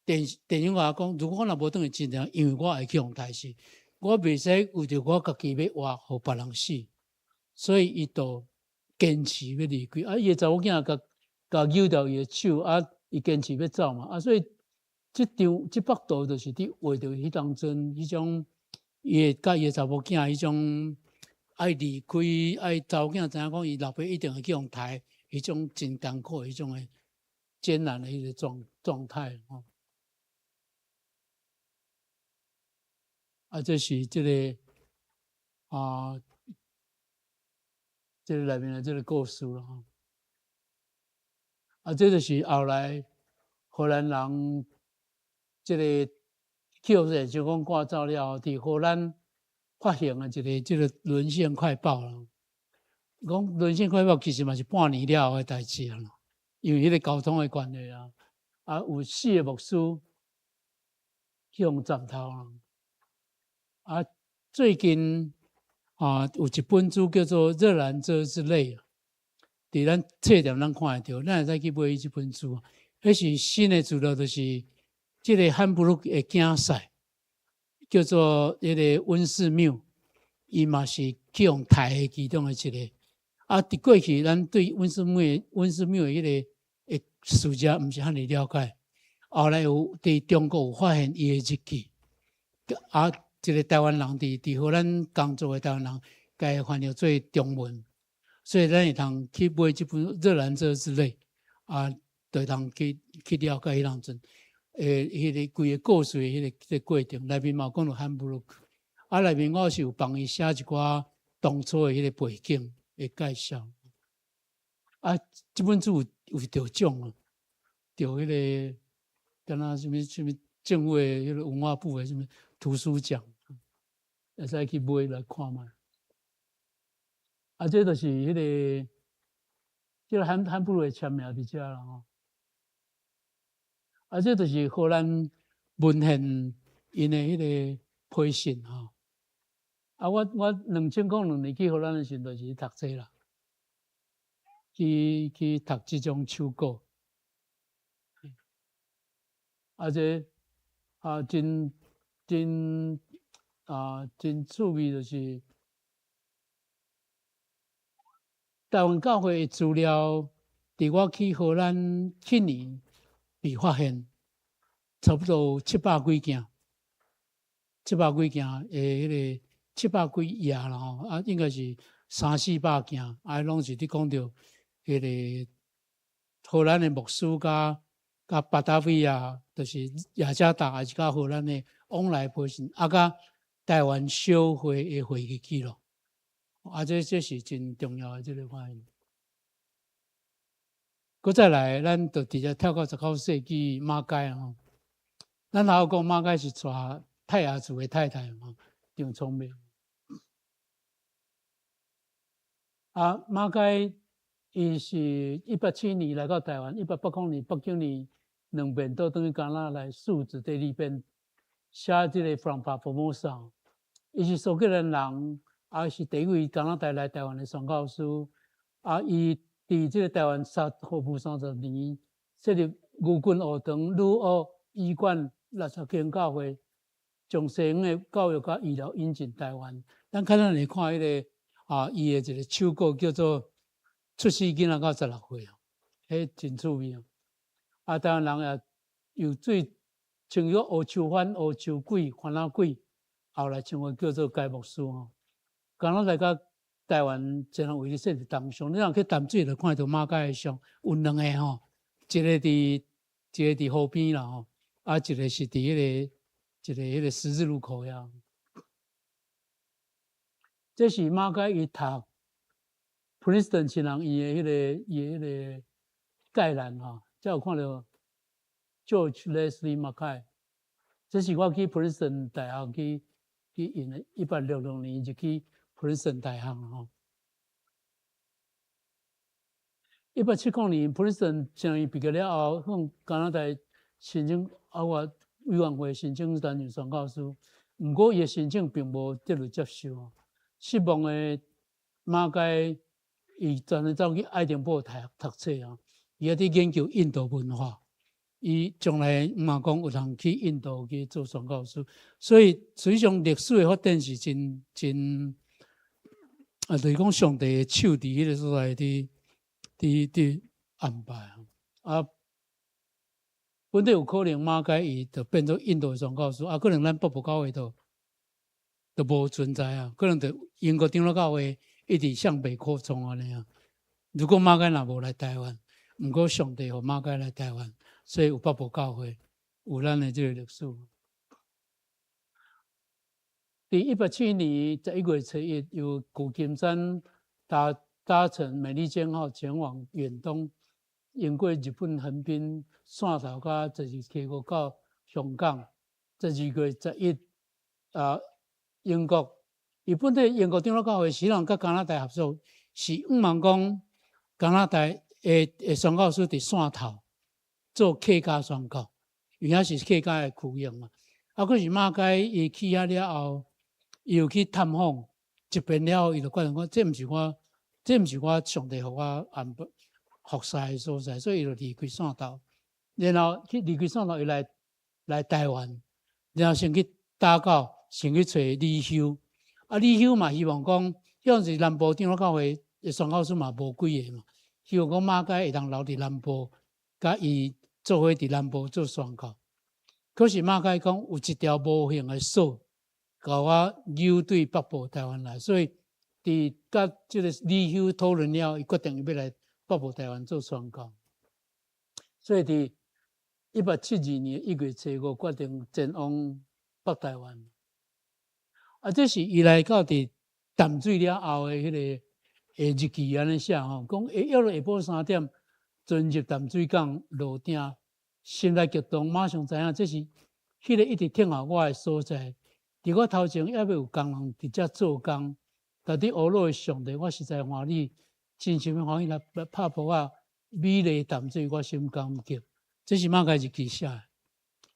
鄭鄭成功講，如果我若無轉去，真濟人因為我會去予刣死，我袂使為著我家己欲活，予別人死，所以伊就堅持欲離開。啊，伊的查某囝共共揪著伊的手，啊，伊堅持欲走嘛。啊，所以這張這幅圖就是佇畫著彼當陣彼種，伊的佮伊的查某囝彼種愛離開，愛查某囝知影講伊老爸一定會去予刣，彼種真艱苦彼種的艱難的彼個狀狀態吼。啊，這是這個啊，這個內面的這個故事啦吼。啊，這就是後來荷蘭人這個去予鄭成功趕走了後，佇荷蘭發行的一個這個《淪陷快報》啦。講《淪陷快報》其實嘛是半年了後的代誌啦，因為彼個交通的關係啊，啊有四個牧師去予斬頭啦。啊，最近啊有一本書叫做《熱蘭遮之淚》，佇咱冊店咱看會著，咱會使去買這本書。彼是新的資料，就是這個漢布魯的囝婿，叫做彼個溫世繆，伊嘛是去予刣的其中的一个。啊，佇過去咱對溫絲繆的彼个的事跡毋是遐爾了解。後來有佇中國有發現伊的日記，啊，一個台灣人佇荷蘭工作的台灣人，共伊翻譯做中文，所以咱會通去買這本《熱蘭遮之淚》，啊，就會通去了解彼當陣，彼个規个故事的彼个過程。內面嘛有講著漢布魯克，啊，內面我是有幫伊寫一寡當初的彼个背景的介紹。啊，這本書有得獎啊，得彼个敢若啥物啥物政府的彼个文化部的啥物圖書獎，會使去買來看覓。啊，這就是彼个，這个漢布魯的簽名佇遮啦吼。啊，這就是荷蘭文獻𪜶的彼个批信吼。啊，我2002年去荷蘭的時陣，就是讀冊啦，去讀這種手稿。啊，這啊真真啊真趣味，就是台灣教會的資料，佇我去荷蘭去年被發現，差不多700幾件，七百幾件的彼個七百幾頁啦吼，啊，應該是三四百件，啊，攏是佇講著彼個荷蘭的牧師佮巴達維亞，就是雅加達，抑是佮荷蘭的往來批信，啊，佮台灣小會的會議記錄，啊，這是真重要的這个發現。閣再來，咱就直接跳到19世紀馬偕吼。咱頭講馬偕是娶泰雅族的太太嘛，真聰明。啊，馬偕伊是187年來到台灣，1880年、89年兩遍倒轉去加拿大來述職第二遍寫這个《From Formosa》。伊是蘇格蘭人，啊是第一位加拿大來台灣的宣教師。啊，伊佇這个台灣服務30年，設立牛群學堂、女學醫館60間教會，將西方的教育佮醫療引進台灣。咱較咱來看彼个啊，伊的一個手稿叫做出世囡仔到16歲哦，彼真趣味哦。啊，台灣人也有最稱做烏秋番、烏秋鬼、番仔鬼，後來稱為叫做該牧師吼。敢若來到台灣，真人為你設立銅像，你若去淡水就看著馬偕的像，有兩个吼，一个佇河邊啦吼，啊，一个是佇彼个一个彼个十字路口遐。這是馬偕伊讀普林斯頓親人院的彼個概覽吼，才有看著 George Leslie Mackay。這是我去普林斯頓大學去用的，1866年就去普林斯頓大學吼。1870年，普林斯頓親人院畢業了後，向加拿大申請啊，我委員會申請擔任宣教師，毋過伊的申請並無得到接受。失望的馬偕，伊專門走去愛丁堡大學讀冊啊，伊猶佇研究印度文化。伊將來嘛講有通去印度去做宣教師，所以實際上歷史的發展是真真啊，就是講上帝的手佇彼个所在佇安排啊。本來有可能馬偕伊就變做印度的宣教師，啊，可能咱北部教會都無存在啊，可能就英國長老教會一直向北擴充按呢啊。如果馬偕若無來台灣，毋過上帝予馬偕來台灣，所以有北部教會，有咱的這个歷史。佇187年11月初1，由舊金山搭乘美利堅號前往遠東，經過日本橫濱、汕頭，佮十字溪谷到香港。12月11，啊，英國，伊本底英國長老教會時人佮加拿大合作，是向望講加拿大的宣教師佇汕頭做客家宣教，因為遐是客家的區域嘛。啊，可是馬偕伊去遐了後，伊有去探訪一遍了後，伊就決定講，這毋是我上帝予我安排服侍的所在，所以伊就離開汕頭，然後去離開汕頭，伊來台灣，然後先去打狗，先去揣李修，啊，李修嘛希望講彼陣時南部長老教會的宣教師嘛無幾個嘛，希望講馬偕會當留佇南部，佮伊做伙佇南部做宣教。可是馬偕講有一條無形的索，共我扭對北部台灣來，所以佇佮這个李休討論了，伊決定欲來北部台灣做宣教。所以佇1872年1月初五決定前往北台灣。啊，這是伊來到佇淡水了後的彼个日記按呢寫吼，講約落下晡3點，船入淡水港落碇，心內激動，馬上知影這是彼个一直聽候我的所在。佇我頭前猶未有工人佇遮做工，但佇烏魯的上帝，我實在歡喜，真心歡喜來拍噗仔，美麗淡水，我心感激。這是馬偕日記寫的。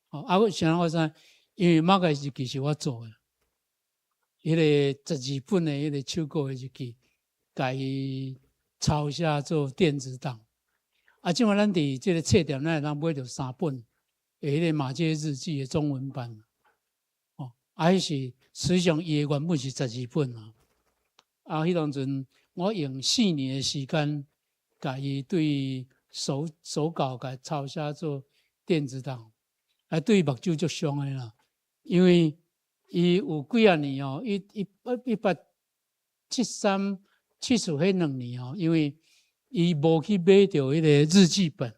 啊，我啥人我知？因為馬偕日記是我做的，彼个12本的彼个手稿的日記，共伊抄寫做電子檔。啊，這擺咱佇這个冊店，咱會當買著三本的彼个馬偕日記的中文版。哦，啊，彼是實際上伊的原本是十二本啊。啊，彼當陣我用4年的時間，共伊對手手稿共抄寫做電子檔，啊，對目睭足傷的啦。因為伊有幾仔年哦，一一一八七三七四彼兩年哦，因為伊無去買著彼個日記本，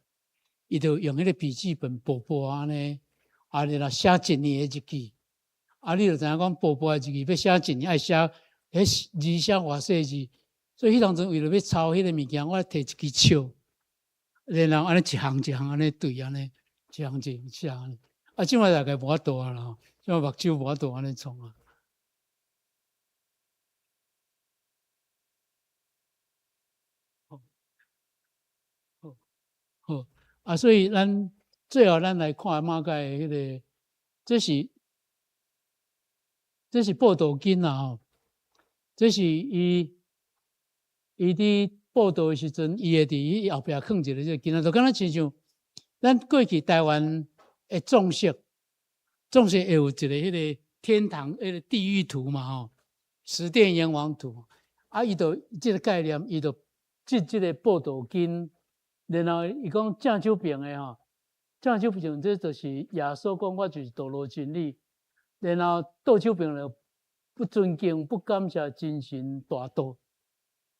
伊就用彼個筆記本薄薄按呢，啊，然後寫一年的日記。啊，你就知影講薄薄的日記欲寫一年，愛寫彼字寫偌細字，所以彼當陣為著欲抄彼個物件，我提一支尺，然後按呢一行一行按呢對按呢，一行一行寫按呢。啊，這擺大概無法度啊啦，這擺目睭無法度按呢創啊。好，好，好，啊，所以咱最後咱來看馬偕的彼个，這是報道經啦吼，這是伊佇報道的時陣，伊會佇伊後壁囥一个這个囡仔，就敢若親像咱過去台灣的總色，總色會有一个彼个天堂、彼个地獄圖嘛吼，十殿閻王圖，啊，伊就這个概念，伊就織這个報道經，然後伊講正手邊的吼，正手邊這就是耶穌講我就是道路真理，然後倒手邊就不尊敬、不感謝真神大道，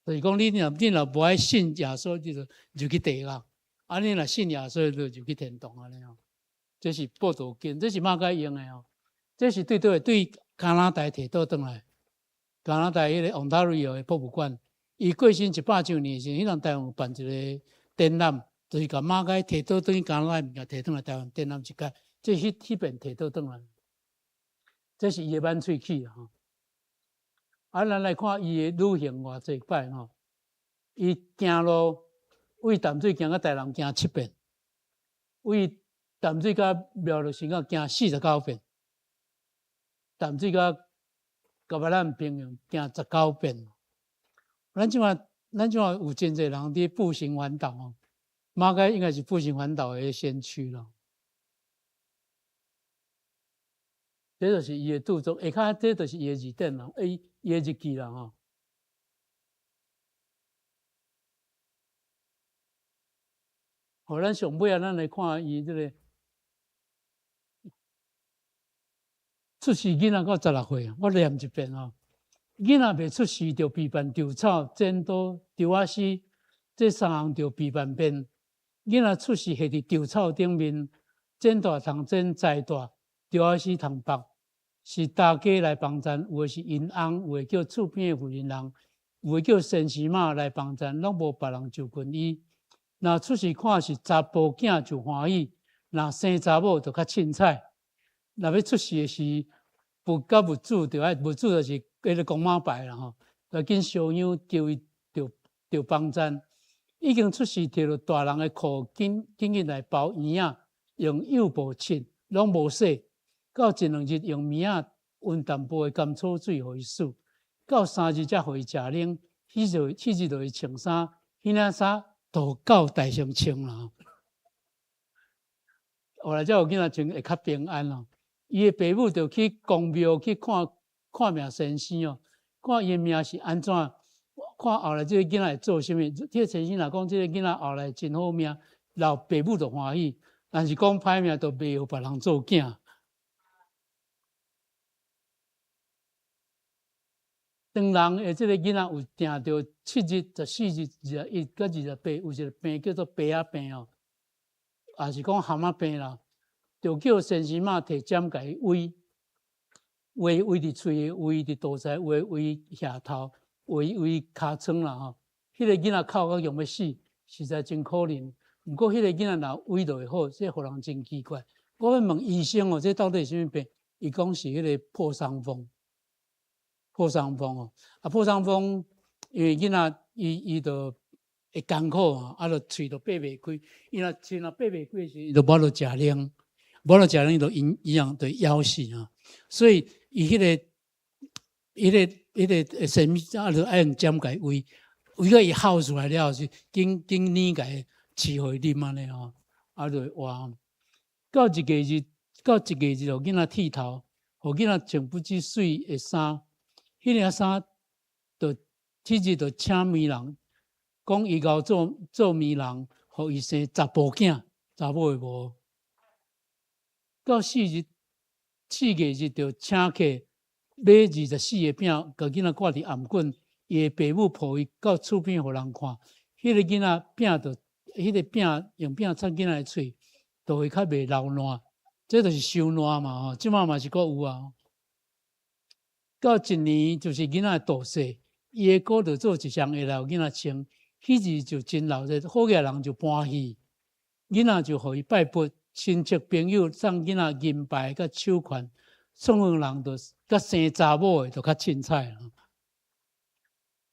就是講你若無愛信耶穌，你就入去地獄；啊，你若信耶穌，你就入去天堂按呢吼。這是報道經，這是馬偕用的吼。這是對佗對加拿大提倒轉來，加拿大彼个 Ontario 的博物館，伊過身100週年時，彼陣台灣有辦一个展覽，就是共馬偕提倒轉去加拿大物件提轉來台灣展覽一屆，這彼彼邊提倒轉來，這是伊的挽喙齒吼。啊，咱來看伊的旅行偌濟擺吼，伊行路為淡水行到台南行七遍，為淡水到苗栗新港行49遍，淡水到甲巴咱平原行19遍。咱這擺有真濟人佇步行環島吼，馬偕應該是步行環島的先驅咯。這就是伊的著作，下跤這就是伊的字典啦，伊的日記啦吼。好，咱上尾啊，咱來看伊這个出世囡仔到16歲，我念一遍吼。囡仔未出世就備辦稻草、剪刀、稻仔絲，這三項就備辦便。囡仔出世下佇稻草頂面，剪大通剪裁大，稻仔絲通縛，是大家來幫贊，有的是𪜶翁，有的叫厝邊的婦人人，有的叫先生媽來幫贊，攏無別人就近伊。若出世看是查埔囝就歡喜，若生查某就較凊彩。若欲出世的時，佛佮佛祖就愛，佛祖就是彼个公媽拜啦吼，就緊相擁求伊著幫贊。已經出世摕著大人的褲，緊緊緊來包嬰仔，用幼布拭，攏無洗。到一兩日用棉仔溫淡薄的甘草水予伊欶，到3日才予伊食奶。彼日就伊穿衫，彼領衫都夠大聲穿啦。後來才有囡仔穿會較平安咯。伊的爸母就去公廟去看看命先生哦，看伊的命是按怎，看後來這個囡仔會做啥物。這個先生若講這個囡仔後來真好命，老爸母就歡喜；但是講歹命，就袂予別人做囝。當人的這個囡仔有定著7日、14日、21佮28，有一個病叫做白仔病哦，也是講蚶仔病啦，就叫先生媽提針共伊煨，煨煨佇喙，煨佇肚臍，煨煨額頭，煨煨尻川啦吼。彼個囡仔哭甲欲欲死，實在真可憐。毋過彼個囡仔若煨就會好，這予人真奇怪。我欲問醫生哦，這到底是啥物病？伊講是彼個破傷風。破傷風哦，啊破傷風，因為囡仔伊伊就會艱苦啊，啊就喙就擘袂開，伊若喙若擘袂開時，伊就無法度食奶，無法度食奶，伊就營營養就枵死啊。所以伊彼個、彼個、彼個生物啊，就愛用針共伊煨，煨到伊哭出來了後，是緊緊奶共伊飼予伊啉按呢吼，啊就會活。到一月日，到一月日，予囡仔剃頭，予囡仔穿不止媠的衫。彼領衫，就彼日就請媒人，講伊𠢕做做媒人，予伊生查埔囝，查某的無。到四日，4月日就請客買24個餅，共囡仔掛佇頷頸，伊的爸母抱伊到厝邊予人看，彼個囡仔餅就，彼個餅用餅插囡仔的喙，就會較袂流爛。這就是收爛嘛吼，這擺嘛是閣有啊。到一年就是囡仔大細，伊的姑就做一雙鞋來予囡仔穿，彼日就真鬧熱，好額人就搬戲，囡仔就予伊拜佛，親戚朋友送囡仔銀牌佮手環，創園人就佮生查某的就較凊彩啦。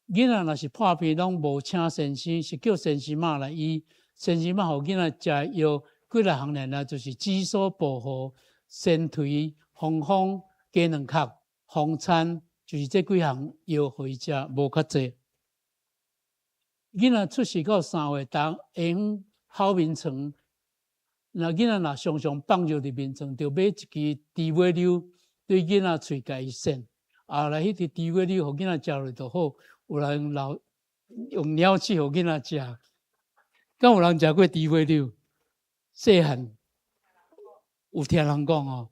囡仔若是破病，攏無請先生，是叫先生媽來醫。先生媽予囡仔食的藥，幾若項爾爾，就是紫蘇、薄荷、仙蹄、防風、雞卵殼。風餐就是這幾項藥予伊食，無較濟。囡仔出世到3歲，逐下昏好眠床。若囡仔若常常放尿佇眠床，就買一支豬尾溜對囡仔喙共伊搧。後來彼支豬尾溜予囡仔食落就好。有人留用鳥鼠予囡仔食，敢有人食過豬尾溜？細漢有聽人講哦。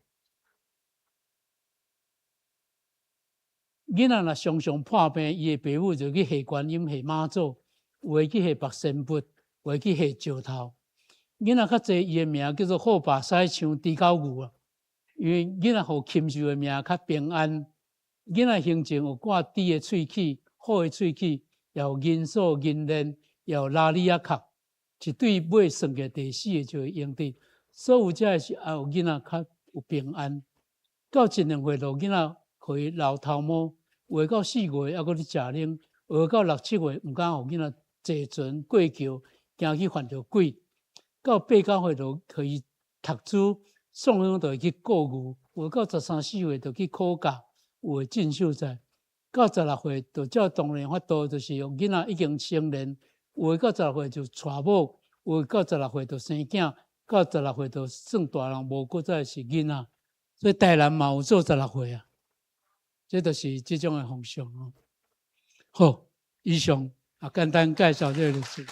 囡仔若常常破病，伊的爸母就去下觀音、下媽祖，有的去下白仙佛，有的去下石頭。囡仔較濟，伊的名叫做好爸使像豬狗牛啊，因為囡仔予禽獸的名較平安。囡仔胸前有掛豬的喙齒、虎的喙齒，也有銀鎖、銀鏈，也有拉里仔殼，一對尾算起來第四个就會用得。所有這是也有囡仔較有平安。到一兩歲就囡仔予伊留頭毛。有的到4月猶閣咧食奶，有的到6、7月毋敢予囡仔坐船過橋，驚去犯著鬼。到8、9歲就予伊讀書，送養就會去顧牛。有的到13、14歲就去考甲，有的進秀才。到16歲就照當然法度，就是囡仔已經成年。有的到16歲就娶某，有的到16歲就生囝，到16歲就算大人，無閣再是囡仔。所以台南嘛有做16歲啊。這就是這種的風俗。好，以上啊，簡單介紹這個歷史。